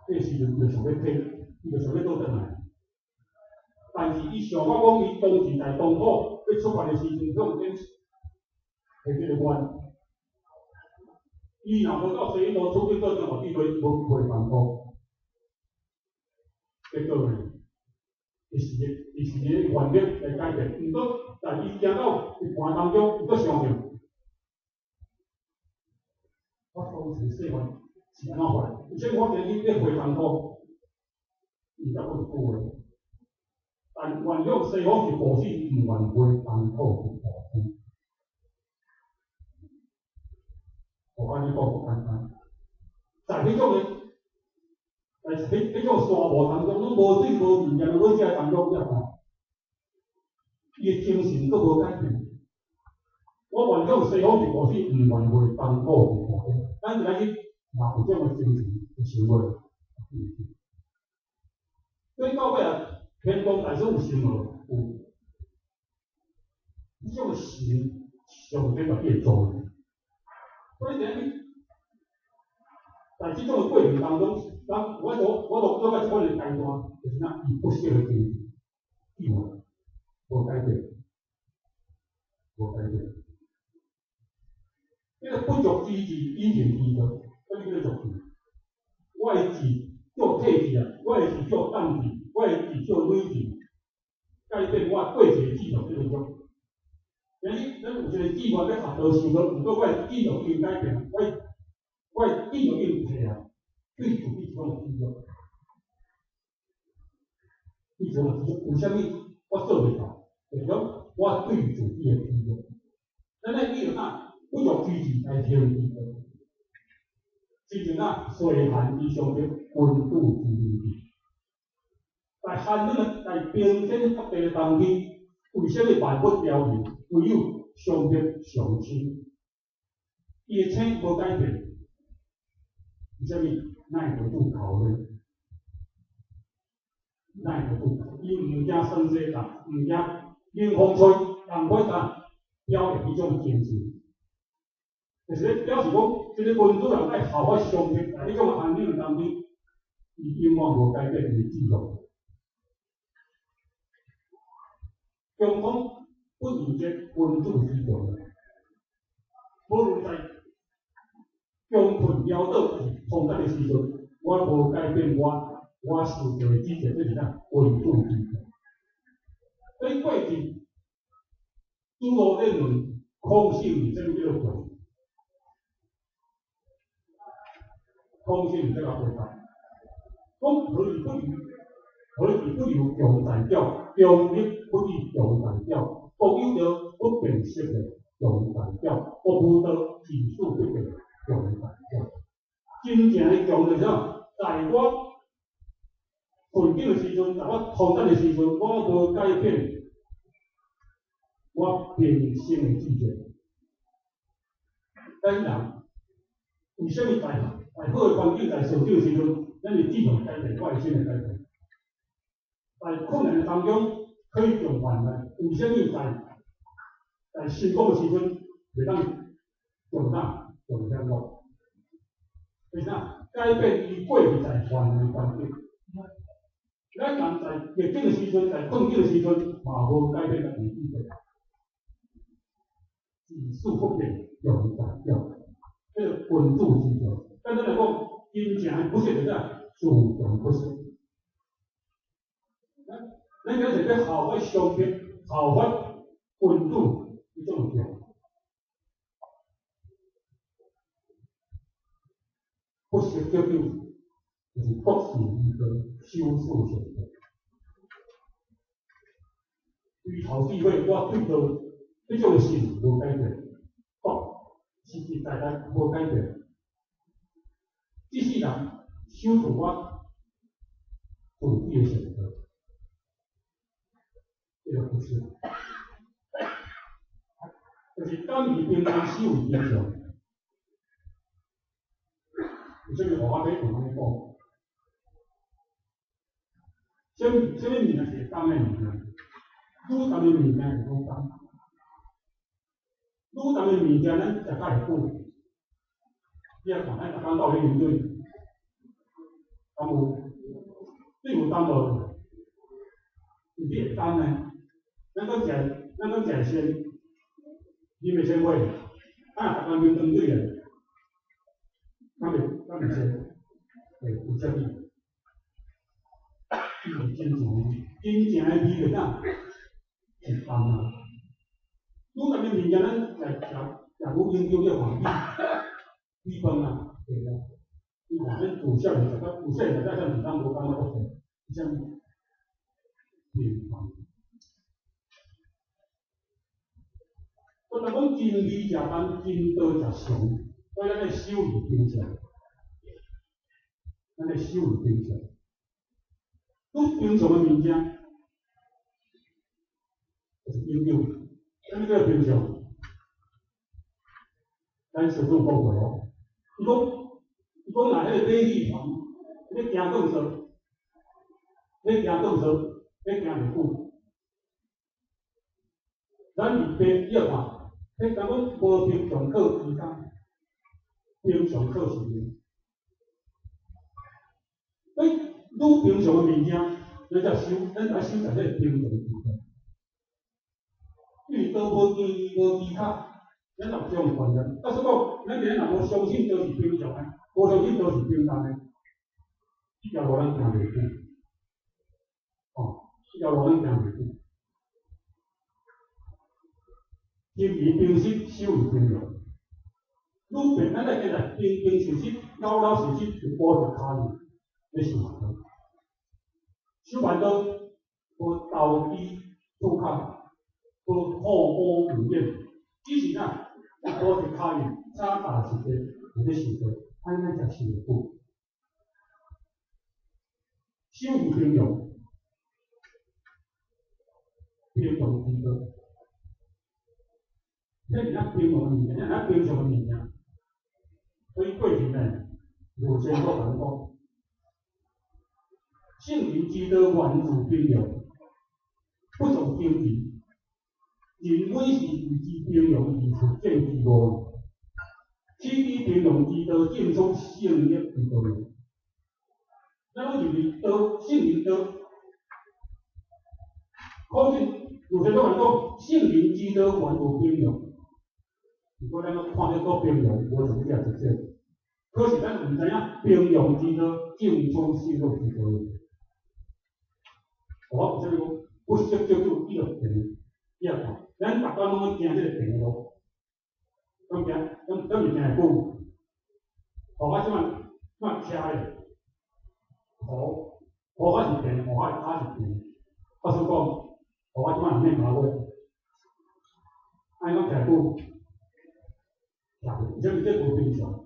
这时阵就想欲退，伊就想欲倒转来。但是伊想到讲，伊当时在东土欲出发的时阵，向天提这个愿，伊若无到西印度取经倒转来，伊就无回东土。结果呢，伊是个原力来改变。毋过，在伊行到一半当中，伊阁相信，我当时细汉是按怎法？为啥物我今日咧回唐土，伊才讲一句话。但愿向西方去布施，毋愿回唐土去布施。我按呢讲阁简单，在彼种的，在彼种沙漠当中，拢无水无物件无食当中，你看，伊的精神阁无改变。我愿向西方去布施，毋愿回唐土去布施。咱今日嘛有这种的精神去想过。所以到尾啊，天公大师有神无？有。彼种的神上帝家己会做。所以今日在这种的过程当中，咱我都做到这款的阶段，就是哪伊不息的精神，伊无无改变，无改变。这个不足之志，隐形之道，啥物叫做足智？我的志叫体智啊，我的志叫胆智，我的志叫女智，改变我过去的志向叫做足。今日咱有一个志愿欲学道修道，毋过我的志向已经改变，我的志向已经退啊，对自己一种的制约，对这种制约，为啥物我做袂到？就是讲我对自己的制约。咱来记住啊，不足之志来行之道，亲像啊，岁寒之上的温度之明智。在寒冷的、在冰天雪地的冬天，为啥物万物凋零？唯有上德上清，伊的青无改变，为啥物？耐得住考验，耐得住，伊毋惊霜雪冻，毋惊冷风吹，共款干表现彼种精神。就是咧表示讲，这个温主人爱效法上帝，在彼种寒冷当中，伊永远无改变伊的志向。中统不如这君主之道，无论在穷困潦倒是通达的时阵，我无改变我受到的指示，这是啥？君主之道。所以过去诸罗认为空性是啥物叫做强？空性这个回答，讲何以不离？何以不由强在表？中立不以强在表，国有道不变色的强在表，国无道自数不变强在表。真正的强就是啥？在我困境的时阵，在我通达的时阵，我无改变我平生的志向。咱人为啥物在好的环境、在顺境的时阵，咱的志向改变，我的心会改变？在困难的当中可以共患难，为啥物在成功的时阵袂当共难共享乐？为啥？改变伊过去在患难的环境，咱人在逆境的时阵，在困境的时阵，嘛无改变家己的志向，自数不变，强在表，这个君主之道。简单来讲，真正的不是就啥？自强不息。咱今日要效法上帝，效法君主，彼种强。不息叫做就是国事依根，修事成德。追头智慧，我对道彼种心无改变，国实实在在无改变。这世人守住我自己的选择，这个不是，就是甘于平安，死为英雄。有啥物话我欲同安呢讲？啥物啥物物件是会甘的物件？愈重的物件会愈甘，愈重的物件咱食较会久。你仔看，咱逐工斗咧饮水，敢有？你有担无？是你会担呢？咱讲食先，啉会先火，啊，逐工啉糖水咧，敢袂敢袂先？会有啥物？伊是真正的味，真正的味就啥？是淡啊。愈淡的物件，咱食食食愈永久，你看米米饭啊，对啊。你看咱有少年食到，有少年食到啥物咱无感觉足济，啥物？平凡。我若讲真味食淡，真道食常，所以咱爱修炼平常，咱爱修炼平常。愈平常的物件，就是永久。啥物叫平常？咱师祖讲过哦，伊讲，伊讲若彼个马戏团咧行钢索，咧行钢索，咧行袂久。咱伫白，你看，彼讲讲无平常靠时间，平常靠时间。所以愈平常的物件，咱才修，咱才修在彼个平常之中。因为道无坚无技巧，咱有这种观念。假使讲，咱今日若无相信道是平常的，无相信道是平淡的，这条路咱行袂久。哦，这条路咱行袂久。心仪平实，修为平常。愈平，咱来今来平平实实，老老实实，就保持跤印，咧修烦恼。修烦恼无投机取巧，无好恶唔厌，只是啥？保持跤印，早踏实地伫咧修道，按呢才修会久。修为平常，平常之道。这是咱平常的物件，咱平常的物件。所以过去呢，儒先祖讲讲，圣人之道，源自平常，不从经济。人每是为之平常而出见之无。此彼平常之道，正出圣业之道。咱拢认为道，圣人道，可是儒先祖讲，圣人之道，源自平常。如果咱拢看得够平常，无什么遮直接。可是咱毋知影平常之道，正出圣恶之道。我有啥物讲？不识叫做伊就平，你也看，咱逐工拢咧行这个平的路，拢行，拢拢是行会久。雨啊，这摆这摆车咧，雨雨较是平，雨较较是平。假使讲，雨啊，这摆是咩马尾？按呢讲徛久。徛，这这无平常，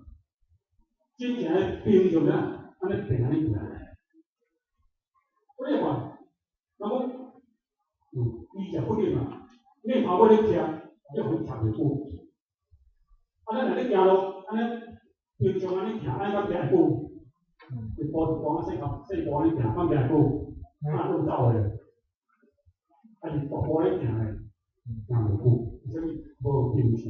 真正的平常啊，按呢平按呢行。我你看，那么有伊食不紧嘛，你头尾咧徛，你会徛袂久。啊，咱若咧行路，按呢平常按呢行，按呢敢行会久？一步一步啊，细步细步按呢行，敢行会久？啊，拢走的，啊是大步咧行的，行袂久，为啥物？无平常。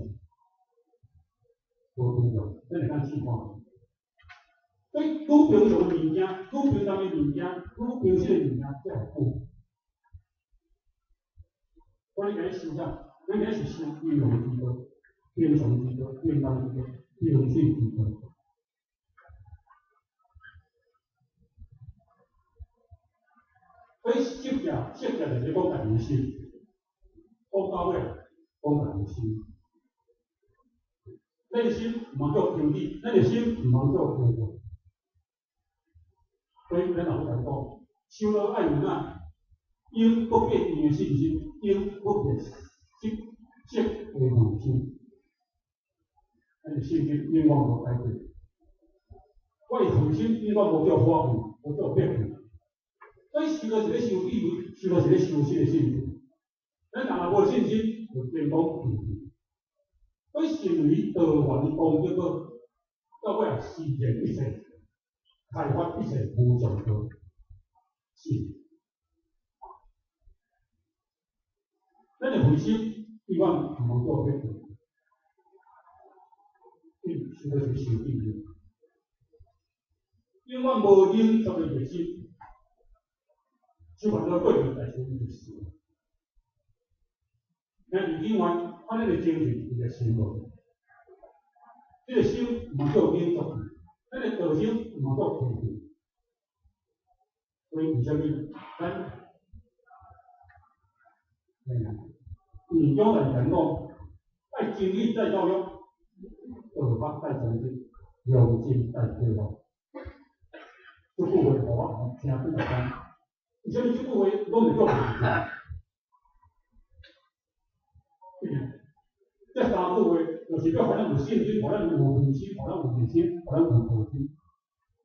无平常，咱会当试看。所以愈平常的物件，愈平淡的物件，愈平实的物件，才会久。我你今日修啥？咱今日是修平常之道，平常之道，平淡之道，平实之道。所以色者，色者就是讲家己的心，讲到尾，讲家己的心。咱的心毋通叫停止，咱的心毋通叫停顿。所以咱老师讲，修道爱有哪，永不变的信心，永不变色色的内心。咱的信心永远无改变。我的恒心永远无叫花去，无叫变去。所以修道是咧修智慧，修道是咧修这个信心。咱若无信心，就变讲停滞。所以成为道源功德果，到尾实现一切，开发一切无上道。是。咱的恒心永远毋通做变。因为修道是修智慧，永远无忍十个热心，修烦恼过程在修伊就是。那李金元，按咱的精神伊就心无，这个心毋通叫忍足，咱的道心毋通叫停滞。所以为啥物？咱，嗯，讲来讲讲，爱真理在教育，道法在成就，良心在启发。这句话，予我听几十工。为啥物这句话拢会做袂记？这三句话就是要予咱有信心，予咱有平心，予咱有耐心，予咱有道心。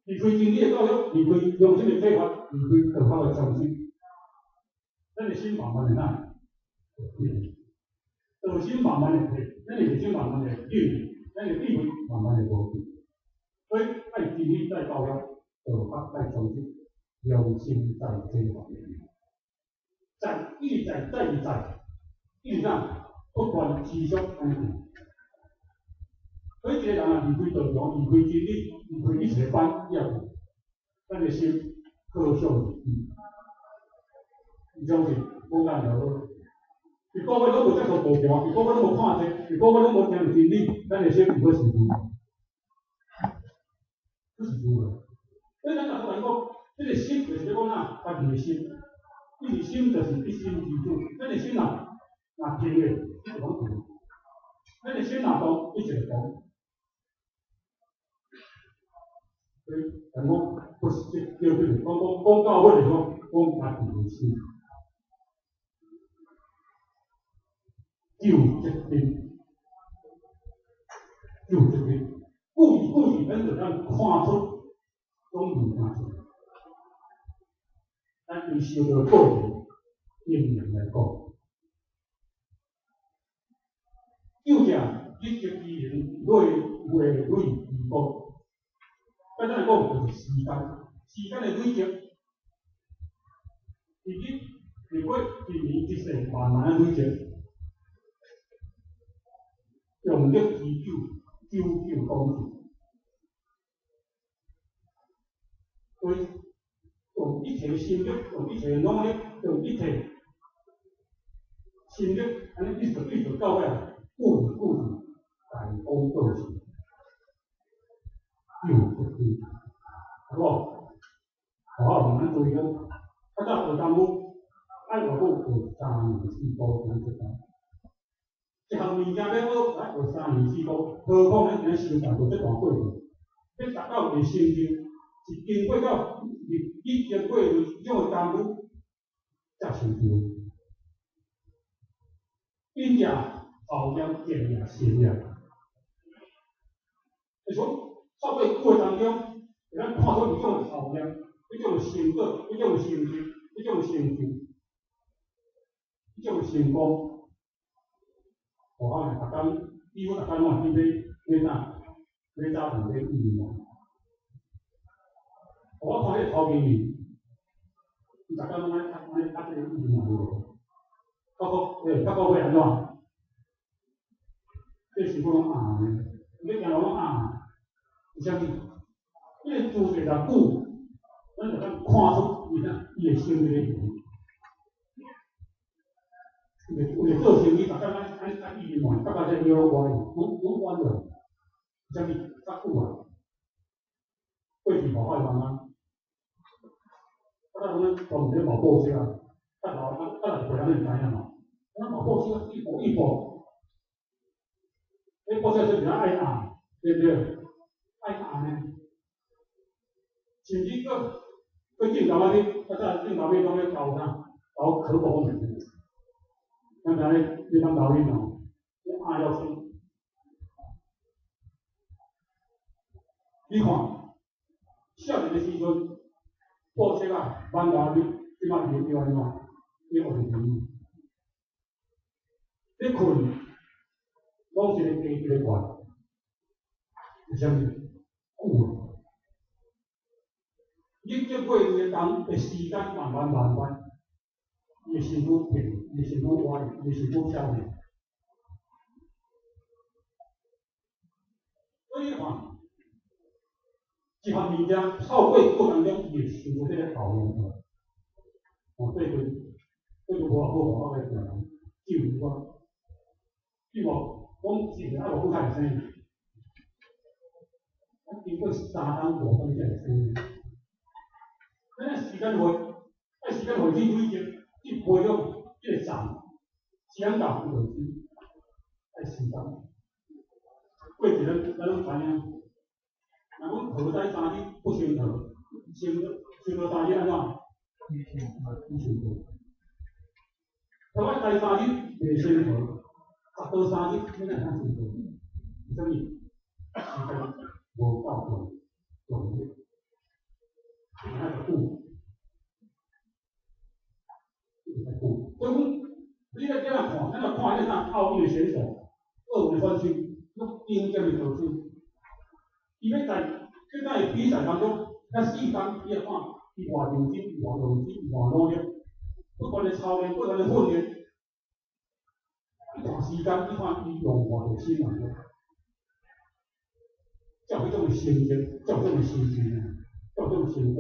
离开真理的教育，离开良心的启发，离开道法的充实，咱的心慢慢会哪？道心慢慢会退，咱的内心慢慢会扭，咱的智慧慢慢会无去。所以爱真理在教育，道法在充实，良心在启发。在一再再一再，一直哪不断持续安尼做。所以一个人啊，离开道场，离开真理，离开一切班以后，咱的心可想而知。伊种是讲甲就好。如果我拢无接触道场，如果我拢无看册，如果我拢无听著真理，咱的心如果是如何？不是如何？所以咱若讲讲，这个心就是咧讲哪，家己的心，因为心就是一心之主。咱的心若若静的，就拢静；咱的心若动，一直会动。所以，人讲不是这叫做讲讲讲到尾就是讲讲家己的心，就这边，就这边，故意故意，咱就咱看出拢物件出来。咱对修道过程应用来讲，就者日积之能，累月累之功。简单来讲，就是时间，时间的累积，一日、一月、一年、一世，慢慢的累积，用力之久，久久功成。所以，用一切心力，用一切努力，用一切心力，按呢一直一直到尾，久而久之，大功告成。有福气，好无？好，慢慢注意讲，较早学功夫，爱偌久学3年4个月才出来。一项物件欲学，爱学3年4个月，何况咱今日修道做这段过程，欲达到一个成就，是经过到日积月累这种功夫才成就。因者后业、见业、成业，你说。透过过程中，会咱看出彼种后业、彼种成果、彼种成就、彼种成就、彼种成功。我可能逐工，几乎逐工拢会去买买啥，买早饭、买意面。我看彼头前面，伊逐工拢爱爱爱这个意面无？结果，结果会按怎？这身躯拢红的，欲行路拢红。为啥物？因为姿势若久，咱就通看出伊啥，伊的心伫咧动。为了做生意，逐工爱爱爱意面，感觉这腰歪，拢拢弯落。为啥物？较久啊，过去无法慢慢。啊，咱讲当咧冒报纸啊，较老较较老辈人就知影嘛。咱冒报纸啊，一步一步，迄报纸就是爱压，对不对？爱压呢，甚至阁阁镜头仔咧，较早镜头尾拢咧交啥？交可口物。咱知咧，你当导演哦，你压了先。你看，少年的时阵，报纸啊，挽头你，这摆伫咧按怎？你学着点？你困，拢一个低一个悬，为啥物？久啊，日积月累的当的时间慢慢慢慢，伊的身躯变，伊的身躯歪，伊的身躯消灭。所以看，一项物件透过过程中，伊会生出这个效应出来。哦，最近最近无偌好，我个病人救我，对无？讲一个爱偌久才会生？啊，经过3冬5冬才会生。咱时间会爱爱时间互去累积，去培养这个长，时间到伊就知，爱时间。过去咱拢知影，若讲桃栽三日不成桃，成桃三日按怎？不成桃。桃仔栽三日袂成桃，十桃三日欲按怎成桃？为啥物？时间无够用力，爱久，爱久。所以讲，你咧今仔看，咱来看彼个啥奥运的选手，奥运的选手，拢顶尖的高手，伊欲在比赛当中，遐4工，你来看，伊偌认真，偌用心，偌努力，不断的操练，不断的训练，一段时间，你看伊用偌济心力，才有彼种的成绩，才有这种的成就，才有这种成果。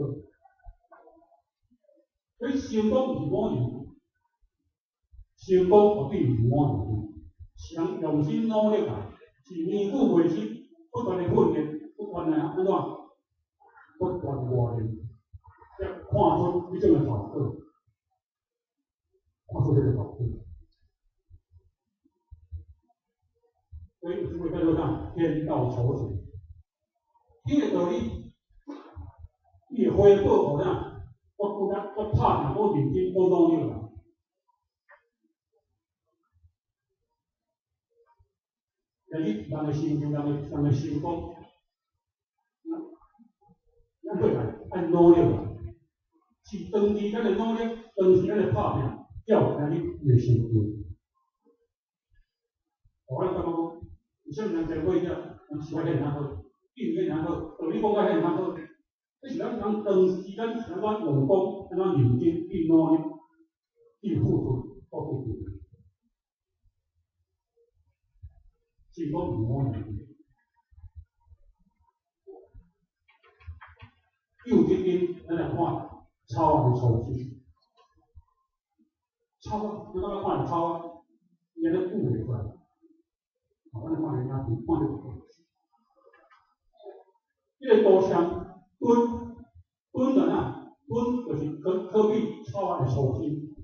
所以成功毋是偶然，成功绝对毋是偶然，是人用心努力啊，是年久月深，不断的训练，不断的按怎，不断磨练，才看出彼种的效果，看出这个效果。所以有句话叫做啥？天道酬勤。这个道理，伊会回报予啥？我骨力，我拍拼，我认真，我努力啦。但是人的成就，人的成功，咱过来爱努力啦，是长时间的努力，长时间的拍拼，才有今日的成就。我咱感觉讲，为啥物人结婚了，人生活遐尔好，境界尔好，道理讲甲遐尔好，这是咱人长时间是按怎用功，按怎认真去努力，去付出，所得到。成功毋可能。有这边，咱来看草仔的粗心，草仔，你感觉看著草仔，伊按呢鼓袂出来。哦，咱来看下看著。这个图像，墩墩的啊，墩就是可比草仔的粗心。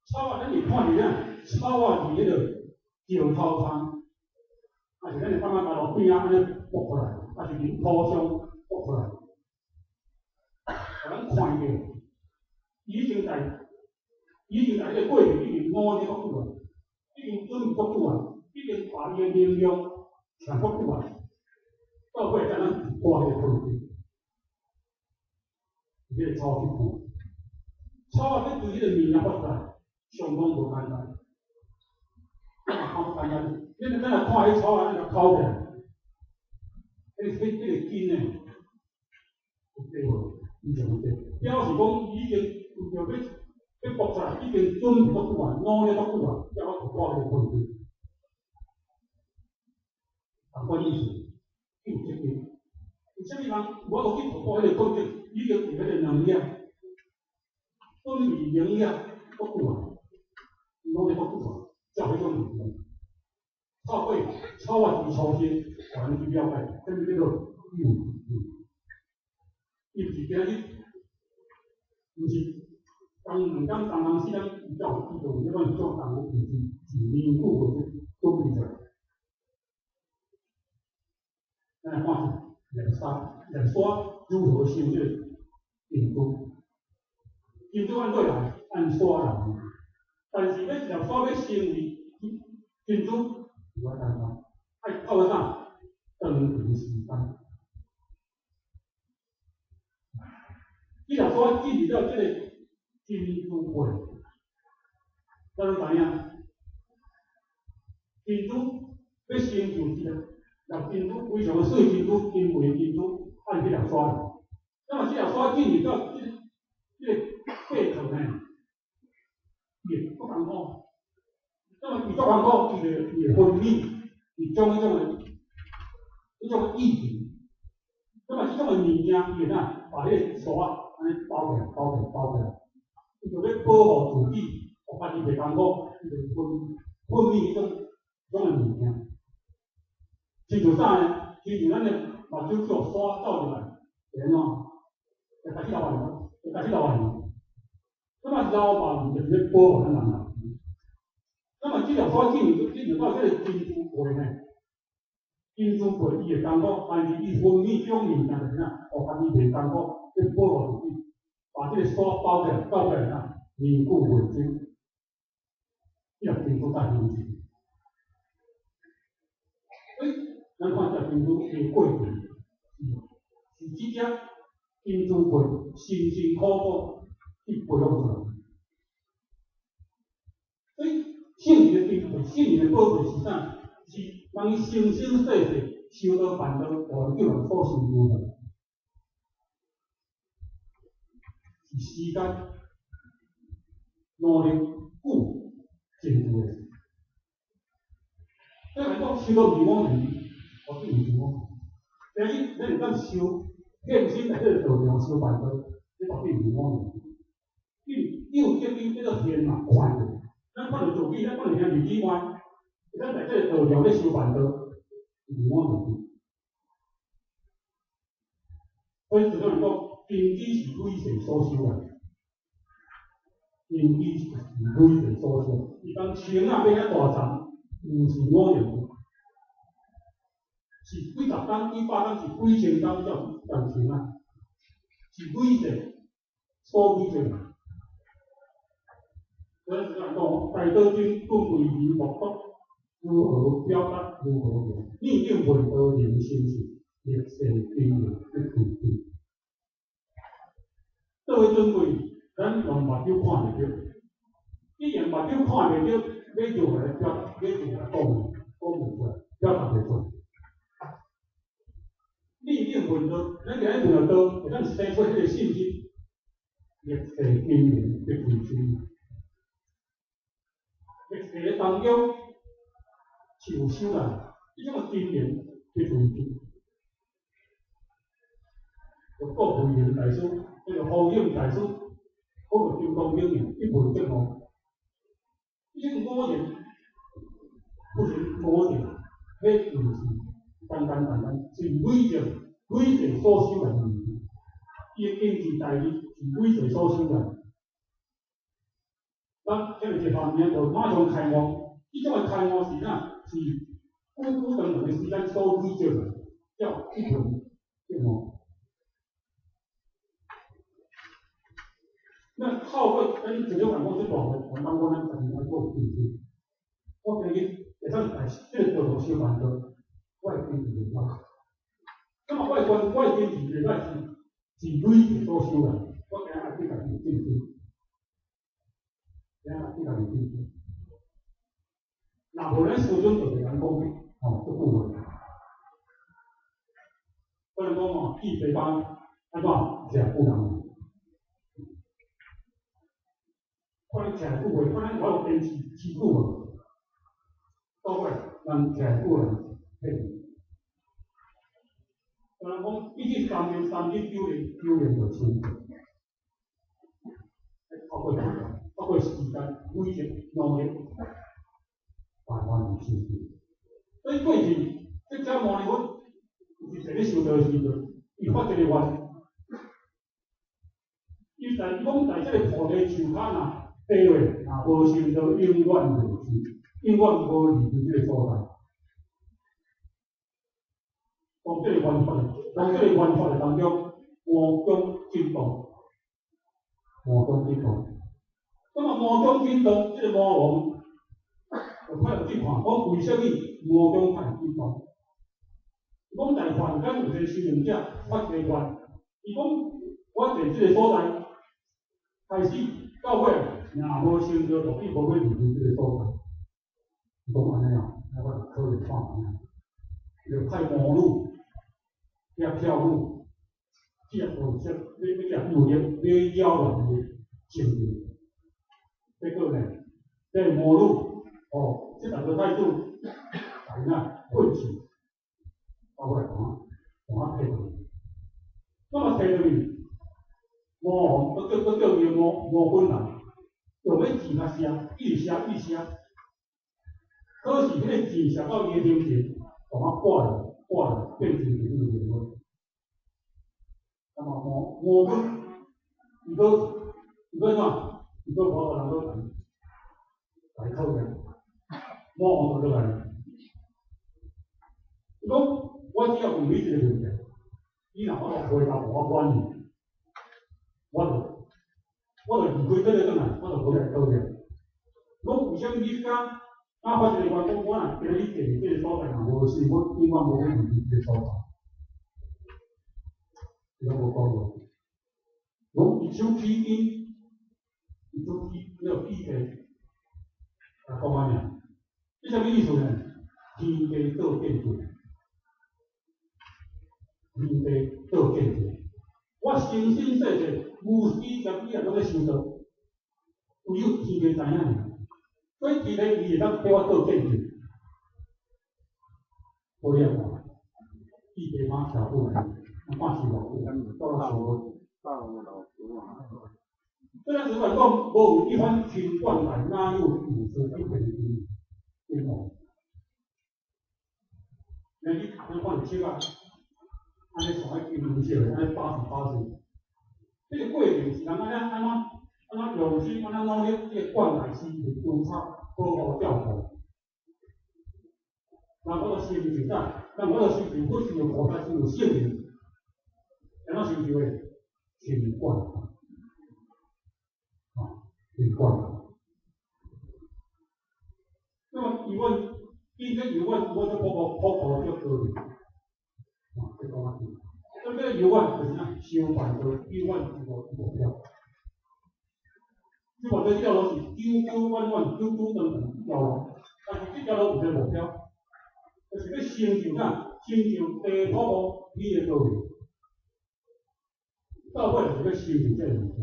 草仔，咱是看伫啥？草仔伫彼个石头上，啊是咱会感觉共路边仔按呢拔出来，啊是伫土上拔出来，予咱看著，已经在彼个过程已经努力足久啊，已经准备足久啊，已经把伊的能量全部久啊，到尾才咱挂彼个困境，伫彼个草去看，草仔欲对彼个物件拔出来，相当无简单。看不简单，你咱若看彼草仔，咱共抠起来，彼个根呢，有对无？毋是问题，表示讲伊已经为著欲拔出来，已经准备足久啊，努力足久啊，才有法度破彼个困境。同款意思，有责任。为啥物人无法度去突破彼个困境？已经有彼个能力，准备能力足久啊，努力足久啊，才有彼种能力。透过草仔之初心，予咱去了解，啥物叫做有责任。伊毋是今日，毋是工两工三工四工，伊才有伊就有这款做工，毋是是年久月积准备出来。咱来看一粒沙如何成这个珍珠？珍珠按过来，按沙来，但是欲一粒沙欲成为珍珠，无简单，爱透过啥？长长时间。这粒沙进入到这个珍珠会，咱拢知影，珍珠欲成就一粒珍珠，非常的细珍珠、金贵珍珠，按这粒沙。那么这粒沙进入到这个贝壳呢，伊会足艰苦。那么伊足艰苦，伊会分泌，伊将彼种液体。那么这种的物件，伊会怎把彼个沙按呢包起来、包起来、包起来，伊就欲保护自己，予家己袂艰苦，伊就分泌彼种的物件。亲像啥呢？亲像咱的目睭叫沙走入来，会按怎？会开始流汗，会开始流汗。那麼老萬就是咧保護咱人啊。那麼這條所進入到這個珍珠櫃呢，珍珠櫃伊會艱苦，但是伊分泌這種物件就是啥？哦，家己袂艱苦，去保護自己，把這個沙包起來，到尾啥？凝固為真，這粒珍珠才形成。所以咱看這珍珠的過程，是這隻珍珠櫃辛辛苦苦去培養出來。所以聖人的珍貴，聖人的寶貴是啥？是人伊生生世世修道辦道，予人叫人所成就的，是時間、努力、久成就的。所以來講，修道離我們，我對毋是我。第一，咱會當修現身在這個道場修辦道，這絕對毋是我們。因為有這邊叫做現嘛，看著，咱看著自己，咱看著兄弟姊妹，咱在這個道場咧修辦道，是我們。所以，就講講，根基是累世所修來，根基是累世所修。伊講穿仔欲遐大層，毋是五行，是幾十工、幾百工，是幾千工才有共穿仔，是累世所累積。所以是講，大道經講為人目睹，如何表達，如何用，逆境問道人心性，歷世經驗的開端。作為尊貴，咱用目睭看袂著，既然目睭看袂著，欲如何來表達？欲如何來講？講袂出來，表達袂出來。逆境問道，咱今日問道，會當生出彼個信心，歷世經驗的開端。歷世當中是有修來，這種經驗的開端。就郭培仁大師，這個方勇大師，講到金剛經一文則悟，這種五行不是五行，彼毋是簡簡單單，是累積累積所修來的物件。伊的經濟待遇是累積所修來。咱這個一方面就馬上開悟，這種的開悟是啥？是久久長長的時間所累積的，叫一文則悟。那透過咱一種人講這大話，我感覺咱家己愛閣有信心。我今日會當在這個道路修辦道，我的根基袂歹。那麼我的關，我的根基袂歹是累積所修來。我今日愛對家己有信心，今日愛對家己有信心。若無咱師尊就袂曉講吼，這句話。不能講吼，去西方按怎食久人。看你徛久袂？看咱我有堅持持久無？到尾人徛久人騙。有人講，比起三年、三日、九年、九年就清。透過時間，透過時間累積努力，慢慢就成就。所以過去釋迦牟尼佛有一個咧修道的時陣，伊發一個願，伊在講在這個菩提樹跤若地位若無成就，永遠袂去，永遠無離開這個所在。當這個願發，當這個願發的當中，魔宮震動，魔宮震動。那麼魔宮震動，這個魔王就派入去看，講為什麼魔宮會震動？伊講在凡間有一個修行者發這個願，伊講我佇這個所在開始到尾，若無成就，就必無欲離開這個所在。伊講按呢啊，那我就考慮看覓啊，就派魔女遐跳舞，這個模式，欲欲诱欲擾亂伊的情緒。結果呢，這個魔女哦，這兩個態度，共伊啊困去，包括來看，看啊提落去。那麼提落去，魔王閣叫伊魔粉人，用欲箭來射，一直射一直射。可是彼個箭射到伊的面前，互啊掛了掛了，變成一個煙灰。那麼魔粉，伊閣怎？伊閣无人閣来考验，我学落来。伊讲，我只要问你一个问题，你若法度回答予我满意，我就离开这个转来，我就无来考验。讲为啥物你敢敢发一个愿，讲我若今日伫这个所在若无事，我永远无去离开这个所在。伊拢无讲话。讲一手起因，一手起了起地，来讲按呢？这啥物意思呢？天地做见证，天地做见证。我生生世世无始劫以来拢咧修道，唯有天地知影尔。所以天地伊会当替我做见证。无你看，地地马跳舞，看是偌久，到了时。虽然是来讲，无有一番轻灌溉，哪有有说一片的天哦？那你你看手啊，按呢线咧金黄色的，按呢巴是巴是。这个过程是人按呢按怎按怎用心，按怎努力，这个灌溉是会督促保护照顾。人我就成就啥？人我就成就佛成就菩萨，成就圣人，按怎成就的？勤灌，啊，勤灌。那么伊阮，伊这油阮，我这破破破破叫高明，啊，这讲啊对。这个油阮就是啥？修办道，油阮一个目标。修办道这条路是久久远远、久久长长一条路，但是这条路有一个目标，就是欲成就啥？成就地普菩彼个道理。到尾就是欲成就这个物件，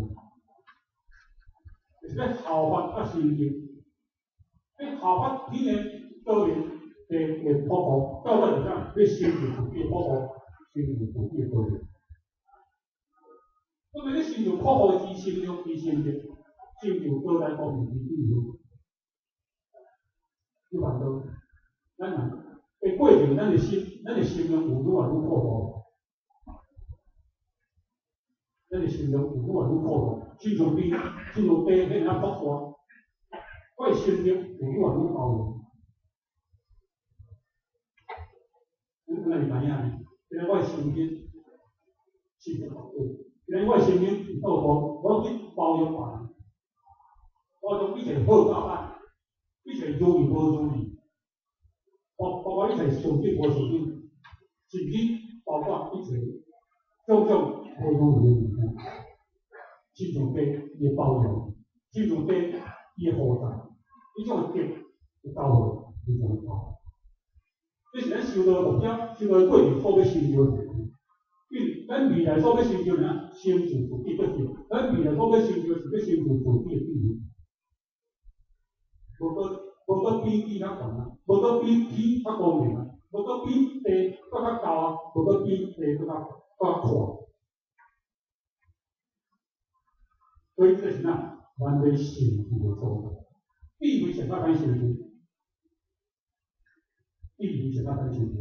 就是欲效法甲成就，欲效法彼个道理的的普菩，到尾就是啥？欲成就自己的普菩，成就自己的道理。那么欲成就普菩之心量之心力，成就高大光明之智慧。你看到，咱人的过程，咱的心，咱的心量有愈来愈扩大。咱的心量有愈来愈扩大，亲像地，亲像地彼尔扩大，我的心力有愈来愈包容。你敢会知影呢？今日我的心境是不同的。今日我的心境是倒步，我去包容别人，我将一切好甲歹，一切如意无如意，包括一切顺境无顺境，甚至包括一切种种无如意的物件，亲像地伊的包容，亲像地伊的负担，彼种的德会交好，非常高。这是咱修道的目标，修道的过程所欲成就的。因为咱未来所欲成就啥？成就自己德性。咱未来所欲成就是欲成就自己的智慧。无阁比天较悬啊，无阁比天较光明啊，无阁比地阁较高啊，无阁比地阁较阔。所以这是啥？咱欲成就的所在。智慧上较歹成就，智慧上较歹成就。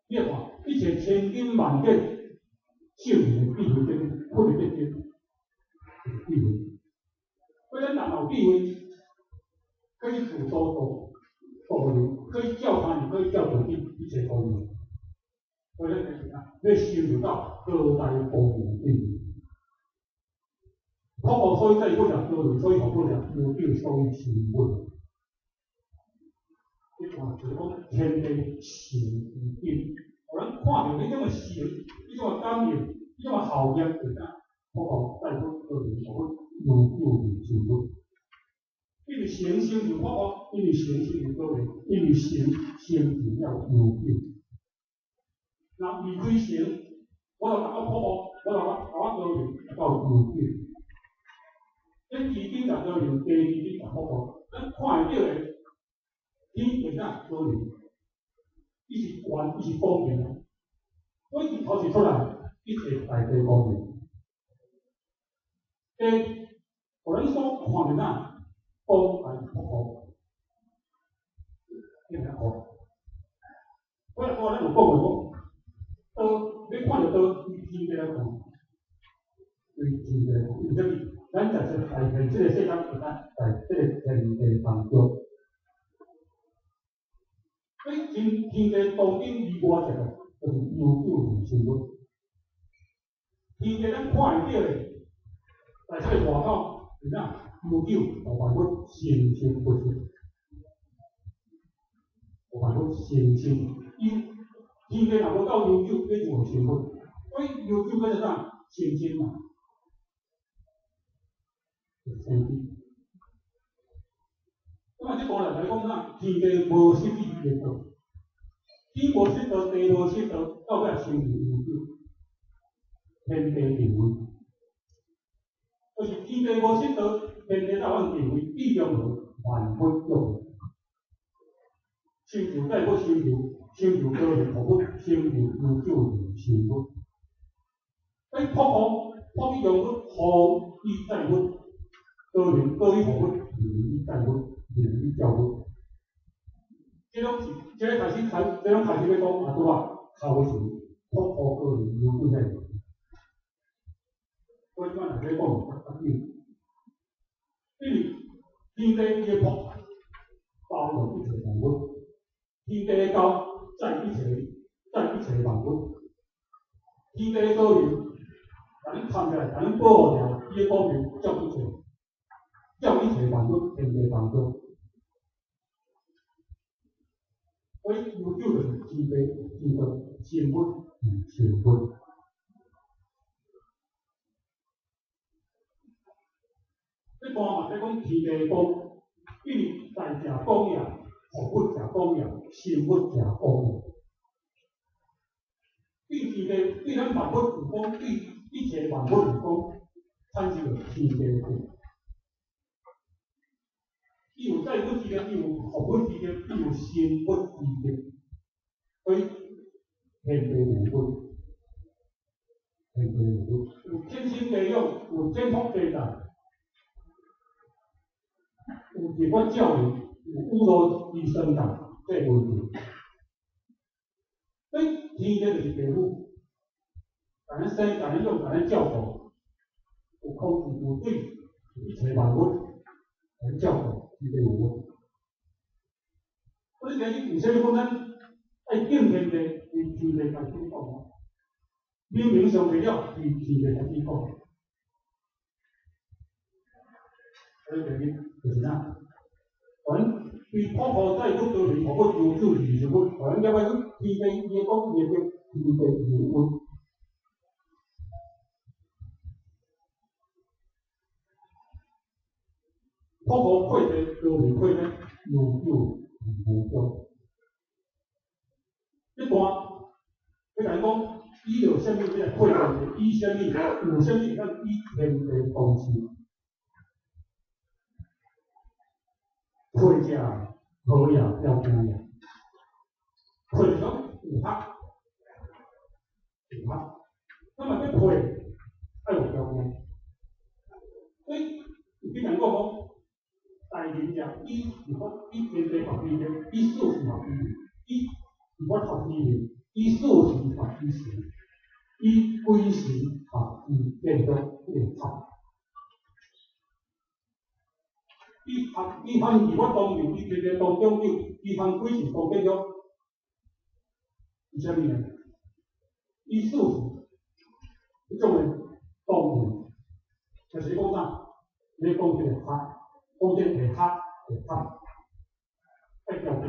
你看，一切千金万金，圣人的智慧顶，佛的德顶，就是智慧。所以咱人有智慧，可以自度度度人，可以教他人，可以教自己，一切光明。所以咱就是啥？欲成就到高大光明的智慧。普渡所以在不了高所以学不了有定所以成佛。你看，就是讲天地成之顶，予咱看著彼种的神，彼种的感应，彼种的效验，就是啥？普渡在佛高明，学佛有救而成佛。因为成成就普渡，因为成成就高明，因为成成就了有救。若离开成，我就达到普渡，我就达到高明，达到有救。这基顶就高明，地基顶就普渡，咱看会著的天就是啥？高明，伊是圆，伊是光明啊。所以伊头一出来，一切大地光明。地，予咱所看著啥？光大普渡，你明无？我咱有讲过讲，刀，你看著刀，对天地来看，对天地来看，为啥物？咱在這在現這個世間，就咱在這個天地當中，所以天天地當中以外一個，就是悠久人生物。天地咱看會著的，在這個外口是啥？悠久無萬物生生不息，無萬物生生有天地若無夠悠久，你就無生物。所以悠久叫做啥？生生嘛。生机。咁啊，這部來來講啥？天地無失去伊的道，天無失道，地無失道，到尾生就悠久，天地定位，就是天地無失道，天地到晚定位，地中和萬物中，成就在不成就，成就高人福物，成就悠久人生物。所以朴朴朴以用物，何以载物？高人高以服物，人以载物，人以教物。這種是，這個開始開，這種開始欲講啊，拄啊，頭是朴朴高人悠久遐個。所以咱若欲講較緊，因為天地伊的朴包容一切萬物，天地的高載一切，載一切萬物，天地的高人，共恁看起來，共恁保護著，伊的光明照一切，照一切萬物，天地當中。所以悠久就是天地天道生物與生物。這段嘛在講天地光，因為在食光業，福物食光業，生物食光業。對天地，對咱萬物有光，對一切萬物有光，產生了天地光。伊有載物之力，伊有福物之力，伊有生物之力，所以天地有物，天地有物，有天生地養，有天福地大，有日月照明，有雨露之生长，這個問題。所以天地就是地母，共咱生，共咱養，共咱照顧，有空氣，有水，有一切萬物，共咱照顧。天地有物，所以今日為啥物講咱愛敬天地？因天地開始講，明明上帝了，伊天地開始講。所以今日就是啥？咱對朴朴在不多年，朴朴悠久二十物，咱了解天地伊的講，伊的天地有物。朴朴配地，高明配呢，悠久无终。這段，欲共伊講，以著啥物欲來配天地？以啥物？有啥物會當以天地同時？配者好也條件也，配講有合，有合。那麼欲配，愛有條件。所以有啲人講講。大人者，以是法，以天地合之德，以四時合之理，以是法合之理，以四時合之時，以鬼神合之變作這個合。以合以含二法當面，以天地當長久，以含鬼神當變作，是啥物呢？以四時這種的當面，就是講啥？你講這個合。講這個合會合，愛條件。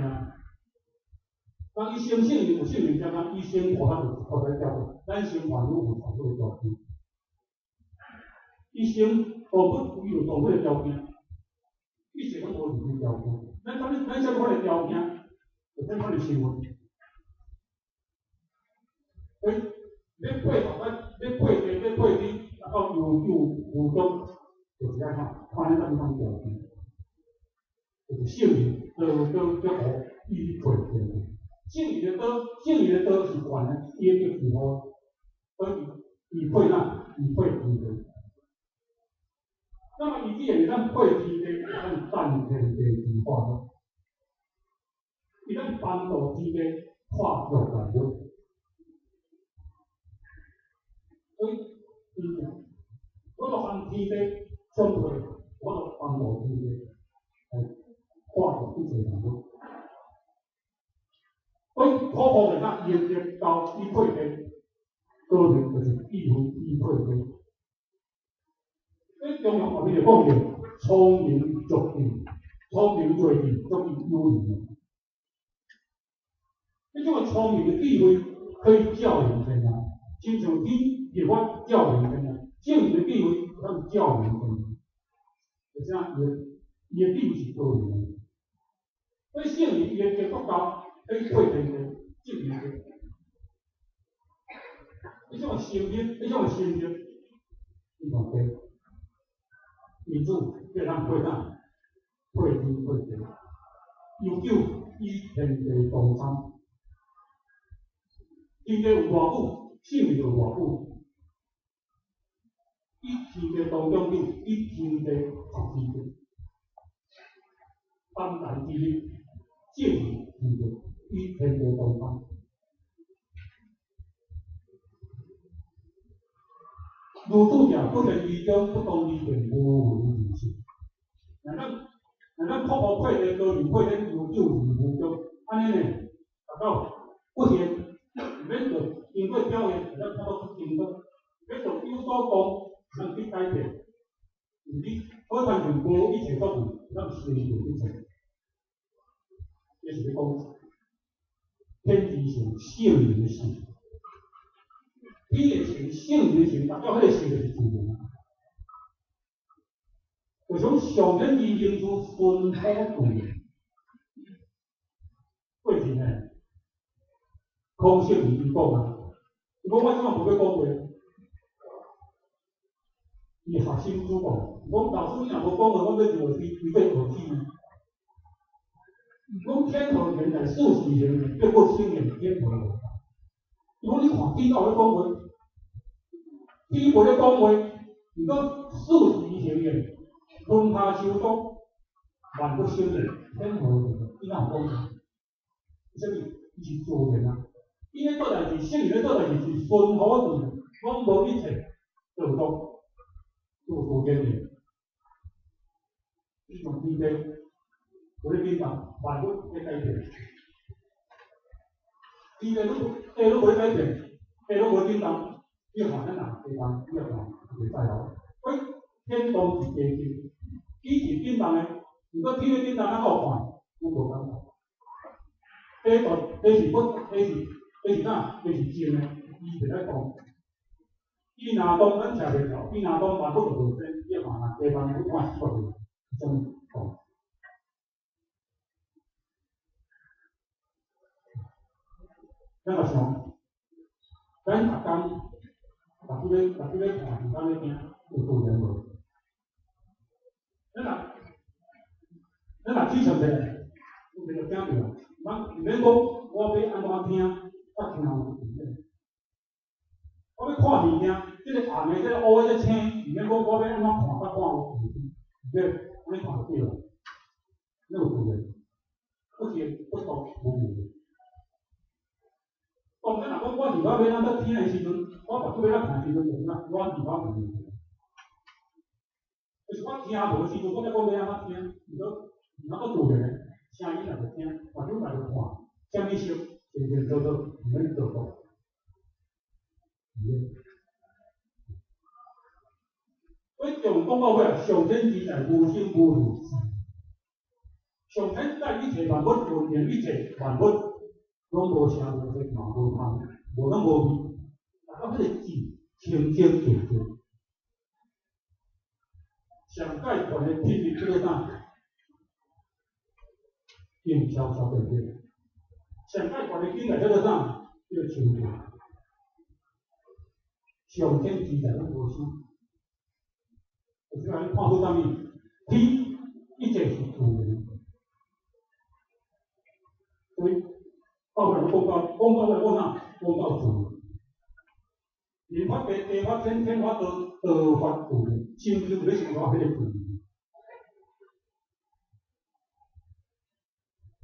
當伊先聖人有聖人點啊？伊先菩薩有菩薩條件，咱先凡夫有凡夫的條件。伊先動物伊有動物的條件，一切攏無任何條件。咱啥物咱啥物款的條件，就啥物款的生活。所以欲配合咱，欲配地，欲配天，达到悠久無終，就是按怎看咱啥物款條件。就是聖人道道德好，伊去配天地。聖人的道，聖人的道是懸的，伊的德是好，所以伊配哪？伊配天地。那麼伊既然會當配天地，會當贊天地之化咯。伊當幫助天地化育萬物。所以，伊我就含天地相对我就幫助天地來化解一切難關。所以苦苦來講，伊的道伊配天，高明就是智慧伊配天。所以中庸後面就講著聰明絕智，聰明絕智，足以有餘。這種聰明的智慧可以照明天下，親像天立法照明天下，聖人的智慧會當照明天下。就這樣，伊的智慧是高明的。所以聖人伊的德足夠，可以配天地，證明的。這種心力，這種心力，你看對，民主叫人配啥？配天配地，悠久與天地同參。天地有偌久，聖人就有偌久。以天地當中久，以天地合天地，當代之力，正天地與天地同參。如此者，不言其中，不當其變，無為而治。若咱苦苦配地，高明配天，悠久而無窮，按呢呢，達到不現，毋免著經過表現，咱看到去經過，免著有所動，咱去改變。你好親像無一切作為，咱成就一切。這是咧講天地上聖人的事。天地上聖人的事，達到彼個聖就是自然啊。就像上天之靈出淳樸自然，過去呢，孔聖人伊講啊，伊講我這擺無欲講話，伊學生主講，伊講老師你若無講話，我欲入去規個學起呢。伊講天和元在四時行，叫過聖人天和無。伊講你看天有咧講話，天無咧講話，毋過四時行的，春夏秋冬，萬物生的，天和元，伊哪有講話？啥物？伊是自然啊！伊咧做代誌，聖人咧做代誌是順乎自然，攏無一切做作，做自然的。伊從天地無咧變動，萬物咧改變。天地攏地攏無咧改變，地攏無變動，你看咱人地動，你也看袂使哦。所以天動是地靜，地是振動的，毋過天咧振動，咱閣有看，攏無感覺。地動，地是不，地是地是啥？地是靜的，伊袂愛動。伊若動，咱徛袂牢；伊若動，萬物就無生。你看啦，地動，你看死無？啥物動？咱個想，咱逐工，目睭咧，目睭咧看，耳仔咧聽，有自然無？咱若起床起來，有袂就驚著啊？毋免講，我欲按怎聽，才聽有自然。我欲看物件，這個紅的、這個烏的、這個青，毋免講我欲按怎看才看有，對，按呢看就對啦。那有自然，不見不動無明。當咱若講我耳朵欲按怎聽的時陣，我目睭欲按怎看的時陣，就是啥？我耳朵無明。就是我聽無的時陣，我才講欲按怎聽，毋過毋過自然的聲音若著聽，目睭若著看，啥物色清清楚楚，毋免做作。所以从講到尾啊，上天之在無生無滅，上天在一切萬物，運營一切萬物，攏無聲無色，嘛無香，無攏無味，達到彼個智清清淨淨。上界懸的品質叫做啥？靜悄悄對不對？上界懸的境界叫做啥？叫做清淨。上天之在攏無生，就是講你看出啥物？天一切是自然，所以到尾講到講到尾講啥？講到自然。人法地，地法天，天法道，道法自然，成就欲成就彼個自然。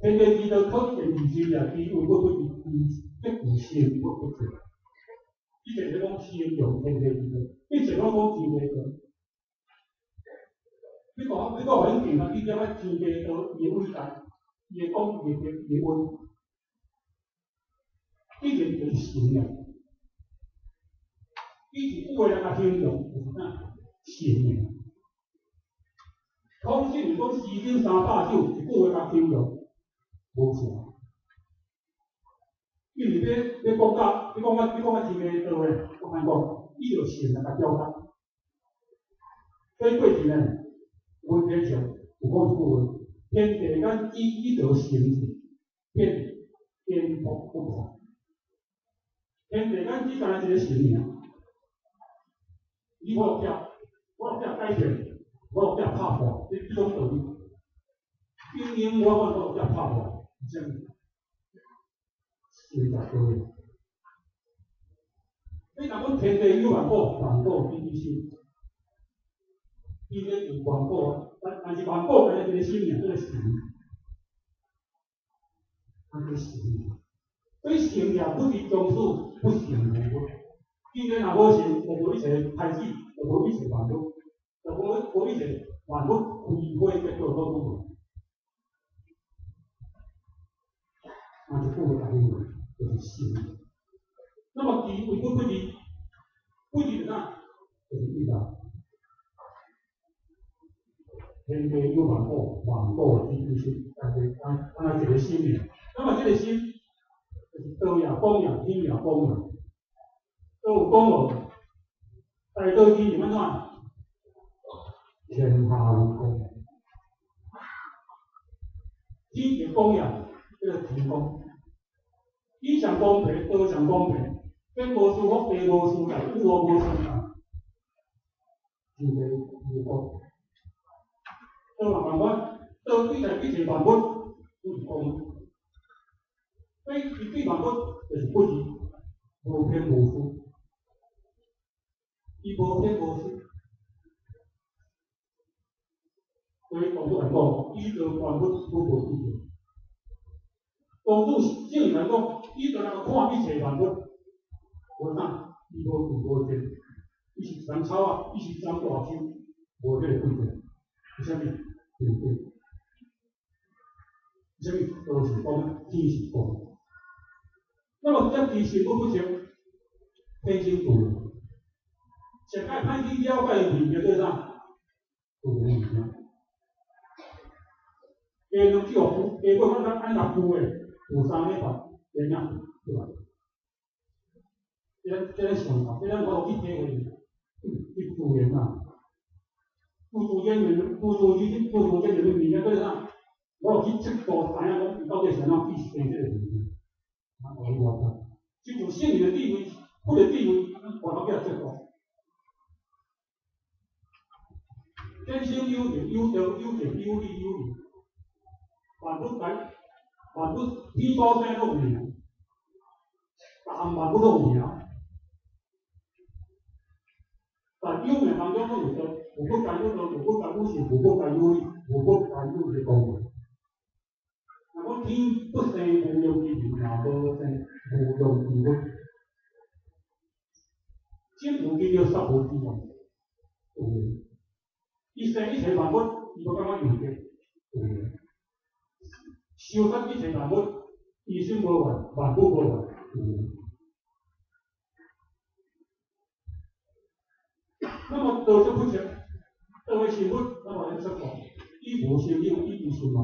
天地之道，可見而知也，其有不不知，即有成不不知。以前咧講形容天地之道，以前攏講天地道。你讲，你讲，互𪜶定啊，你点仔天地道，伊的伟大，伊的讲，伊的伊的话，以前就是神啊。以一句话来共形容，就是啥？神啊。通信讲诗经300首，一句话共形容，无啥。因为要讲到，你讲到天地道的，我感觉伊就神来共表达。所以过去呢，文天祥有讲一句话：天地间只一道神字，变颠覆不常。天地间只干一个神尔，你我有我有改变，我有拍破，这种道理。永永远远我有拍破，是啥物？神在道理。你若讲天地有万古，万古只一心。伊咧有万古，但是万古干焦一个心尔，这个神，啊，这神。所以成业不离宗始，不成无物。既然若无成，就无一切开始，就无一切万物，就无一切万物开花结果拢无。啊，一句话讲完，就是神。那么其为不不离，不离是啥？就是一个天地有万古，万古只一心，但是按一个心尔。那么这个心，就是道也讲也，天也讲也，都有讲无？大道之是按怎？天下为公，天是讲也，这个天公。以上公平，道上公平，天无私福，地无私财，宇宙无私财，天地为公。道嘛共款，道对待一切万物都是公。所以，伊对万物就是不义，无偏无私。伊无偏无私。所以，孔子来讲，以道观物，不无比较。孔子圣人来讲，以道来看一切万物，无啥，伊无贵无贱，伊是一丛草仔，伊是一丛大树，无彼个贵贱。为啥物？对不对？为啥物？道是光，天是光。那么这其实不不成，天生自然。上爱歹去了解物件叫啥？自然物件。加两句话，加过咱按六句的，有3礼拜，电影对吧？这想法，这咱无去体会，去自然啊。有自然面，有自然，有自然面物件叫啥？我有去测度，知影讲伊到底是按怎去生这个物件。啊，我了解。这就圣人的智慧，佛的智慧，咱全部叫测度。天生有情有道有情有理有义，万物来，万物天高山拢有名，逐项万物拢有名。但有名当中拢有道，有不该有道，有不该有信，有不该有理，有不该有的功能。若讲天不生无用之人，也无生无用之物，真无叫做杀无之用，有无？伊生一切万物，伊无感觉有得，有无？修得一切万物，伊心无怨，万物无怨，有无？那么道则不成，道的生物，那么来说讲，伊无生有，伊无生亡。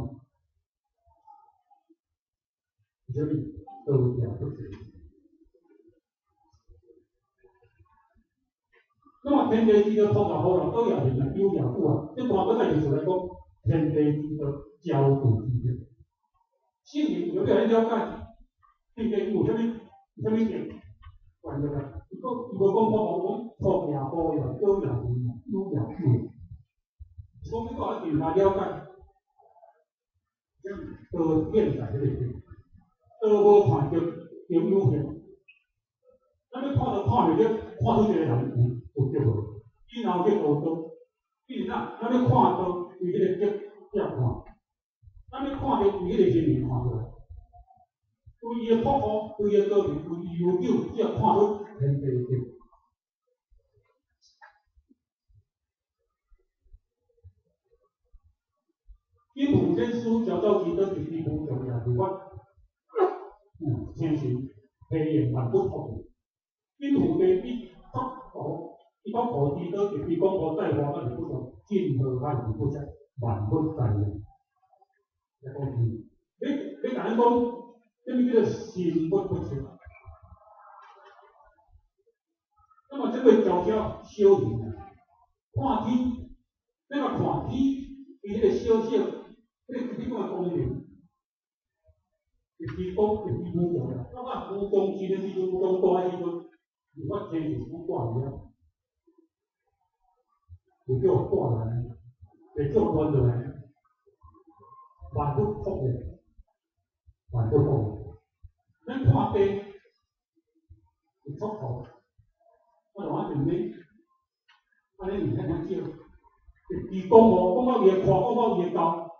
为啥物？道也不成。那么天地之道，通也好啦，道也行啦，有也久啊。这段搁再继续来讲，天地之道，交道之德。圣人为了要了解天地有啥物，有啥物德，关键啦。伊讲，伊无讲讲讲托也好呀，道也行啦，有也久。是讲你讲一定来了解，道变在彼个德，道无看著就有现。咱要看都看袂著，看出一个人有德无？伊若有德无道，比如咱要看道，对彼个德才看；咱要看著对彼个人面看出来，对伊的朴素，对伊的高明，对伊悠久，才看出天地德。金凤天师朝朝祈祷，一支无重也如法，听神黑言万不托。金凤地伊托土，伊托土祈祷，一支讲无在花，甲是不从尽河海是不在万不在焉。来讲天，你甲咱讲，啥物叫做心不不切？那么这个悄悄小云啊，看天，你若看天，伊彼个小小，彼个你讲的光明，一支光，一支无穷啦。到啊无穷尽的时阵，无穷大的时阵，有法天就不挂去啊，就叫挂来，就叫断落来，万不复的，万不复。咱看地，有出头。我就讲像你，按呢尔遐少，一支讲无，讲到伊会宽，讲到伊会高，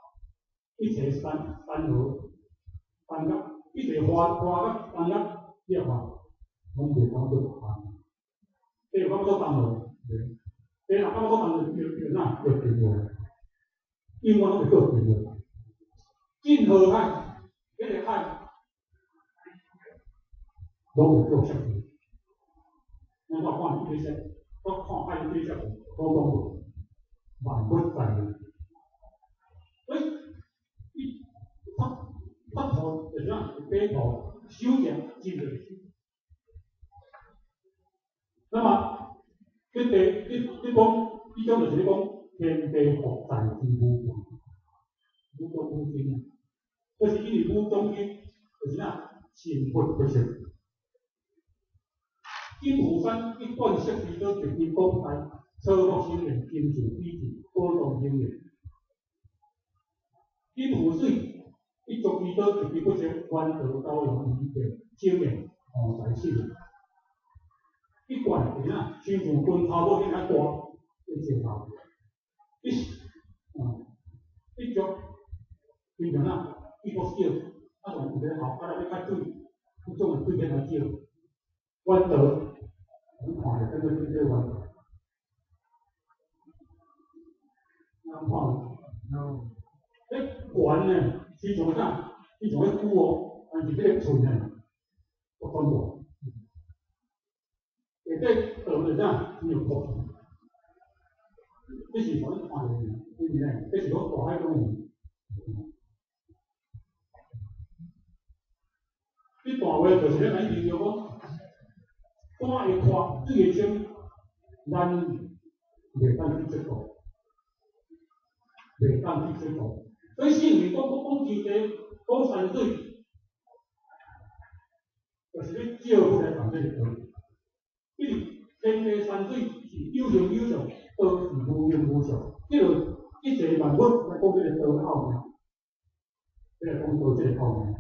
一齐山山河，山甲，一齐花花甲山甲，你也看，拢袂讲做重。地有感觉做重无？地若感觉做重，就就哪就沉落，永远拢会做沉落。进河海，彼个海，拢会做色。咱我看伊这色，我看海这色，我讲无，万不在焉。所以，伊发发土就是啥？白土修正真就是。那么，这地，你讲，这种就是咧讲天地福在之无穷，无穷无尽啊！就是因为无穷尽，就是啥？心不不息。金湖山一贯色之道，直接讲开，初木生莲，金树比智，宝藏兴莲。金湖水一足之道，直接不息，弯道高扬，一变精明，五财四。一贯是啥？亲像拳头母遐大，一石头。一一足，亲像啥？一个小，啊，就有个喉，啊，若欲较水，彼种的水变较少。弯道，你看下，这个叫做弯道。咱看有。彼悬呢，是像啥？是像彼久哦，但是彼个喙呢，不管大。下底长是啥？是有骨。这是互你看下，因为呢，这是讲大海中鱼。这段话就是咧，咱形容讲，山会宽，水会深，咱袂当去接触，袂当去接触。所以圣人讲讲天地，讲山水，就是咧借佛来讲这个道理。因为天地山水是有形有相，道是无形无相。这个一切万物来讲这个道的奥妙，这个讲道这个奥妙。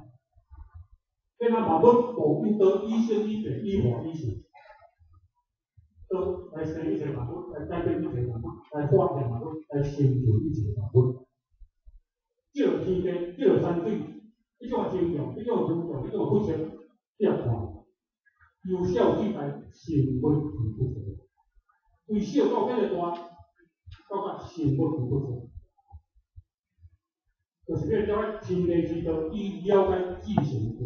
变啊万物无因道以生以变以化以成，道来生一切万物，来改变一切万物，来发现万物，来成就一切万物。这个天地，这个山水，彼种的形象，彼种的图像，彼种的不色，你也看，由小至大，成物是不色。从小到遐个大，到甲成物是不色。就是要了解天地之道，以了解至诚道。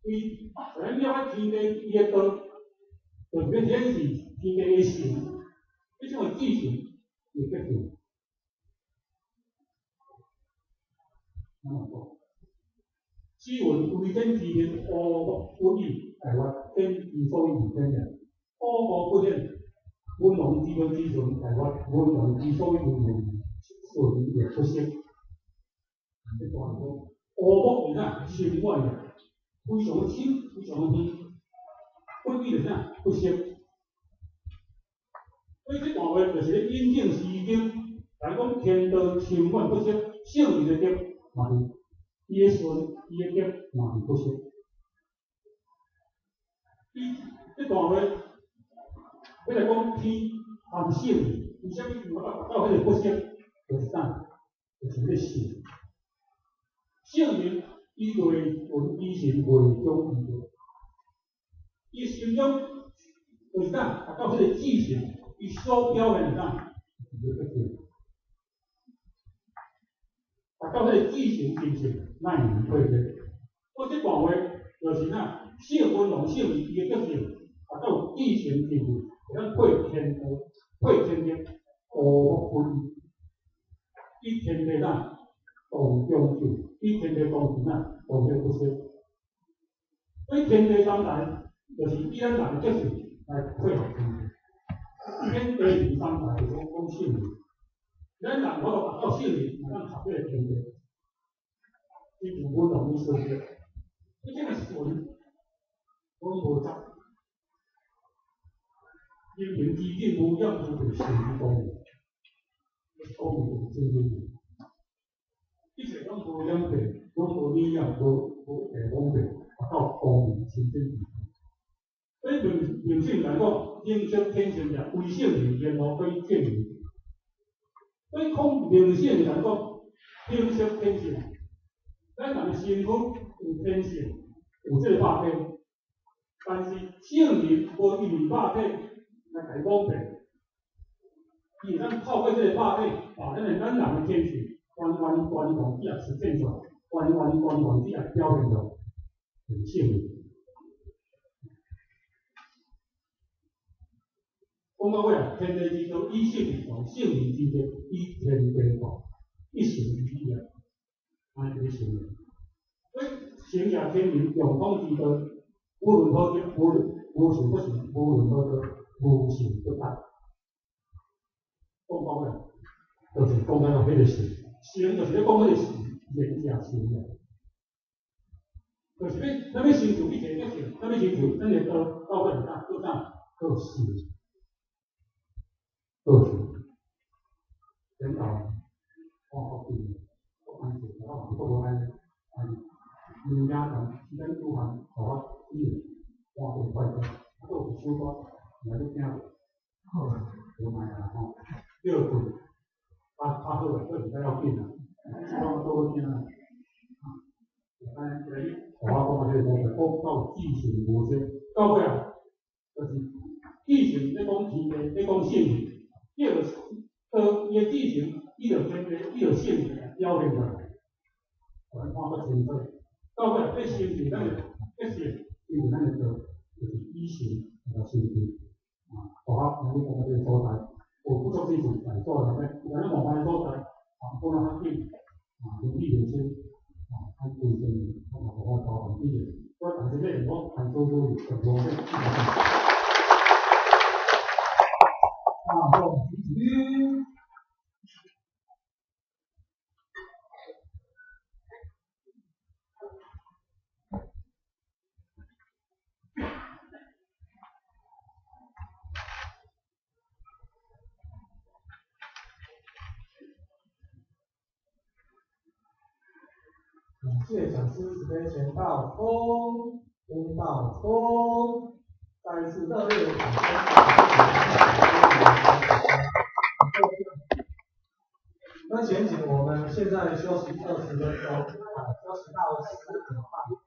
伊咱了解天地伊的道，就是要显示天地的神，彼种的至诚会决定。怎么讲？只闻为天之命，乌木不语，大愿天之所以为天也。乌木不显，文王之问之顺，大愿文王之所以为文，顺也不息。这段讲，乌木是啥？深远的，非常深，非常远。不语是啥？不息。所以这段话就是咧引证《诗经》，来讲天道深远不息，圣人的德嘛是伊的顺，伊的德嘛是不息。伊这段话，要来讲天含圣人，为啥物有法达到彼个不息？就是啥？就是彼个圣。圣人伊对文以神未种之道，伊心中就是啥？达到彼个至诚，伊所表现的啥？就是决定。达到彼个至诚精神，乃能退变。所以这段话就是哪，圣文王圣人伊的德性，达到至诚精神，会当退天道，退天地，无不分。以天地哪，当中就，以天地当中哪，当中不息。所以天地三才，就是以咱人的德性来配合天地。天地二三才就是讲讲圣人，咱人无达到圣人，会当合这个天地。伊有文王伊说的，你这个神拢无杂，人民之境无染污，就是神光明，光明就是真理。一切拢无染变，拢无影响，无无会改变，达到光明清净。所以明明性来讲，明色天性者，为圣人，然后可以见明。所以讲明性来讲，明色天性，咱人的身躯有天性，有这个肉体，但是圣人无因为肉体来共伊罔变，伊会当透过这个肉体，把咱人的天性完完全全地实践出来，完完全全地表现出来，就是圣人。讲到尾啊，天地之道，以圣为道；圣人之德，以天地道。一神一意啊，按呢就是圣人。所以圣者天人共通之道，无论何德，无论无成不成，无论何德，无成不达。讲到尾，就是讲到彼个圣，圣就是咧讲彼个圣，仁者圣啊。就是欲，咱欲成就一切德性，咱欲成就咱的道，到尾是啥？做啥？做圣。做圣。然后，我国定，国安定，我国无安安，物件人时间有限，予我以后换变快乐，啊，阁有一首歌，若你听过，好，无卖啊吼，叫做较较好啊，阁是较要紧啊，讲都好听啊。啊，来，予我讲到这个所在，讲到至诚无息，到尾啊，就是至诚咧讲天地，咧讲圣人，叫做道伊的至诚，伊就天地，伊就圣人表现出来，予咱看阁清楚。到尾欲成就咱的德性，因为咱的道就是以诚来成就。啊，大家今日讲到这个所在，有不足之处，在座的咧，有咱麻烦的所在，啊，讲得较紧，啊，伦理认真，啊，较规正，我嘛无法包含指正。我但是咧，我开做做就无咧。啊，好，请。感谢讲师慈悲传道空，闻道空，再一次热烈掌声。那前景，我们现在休息20分钟，啊，休息到10点半。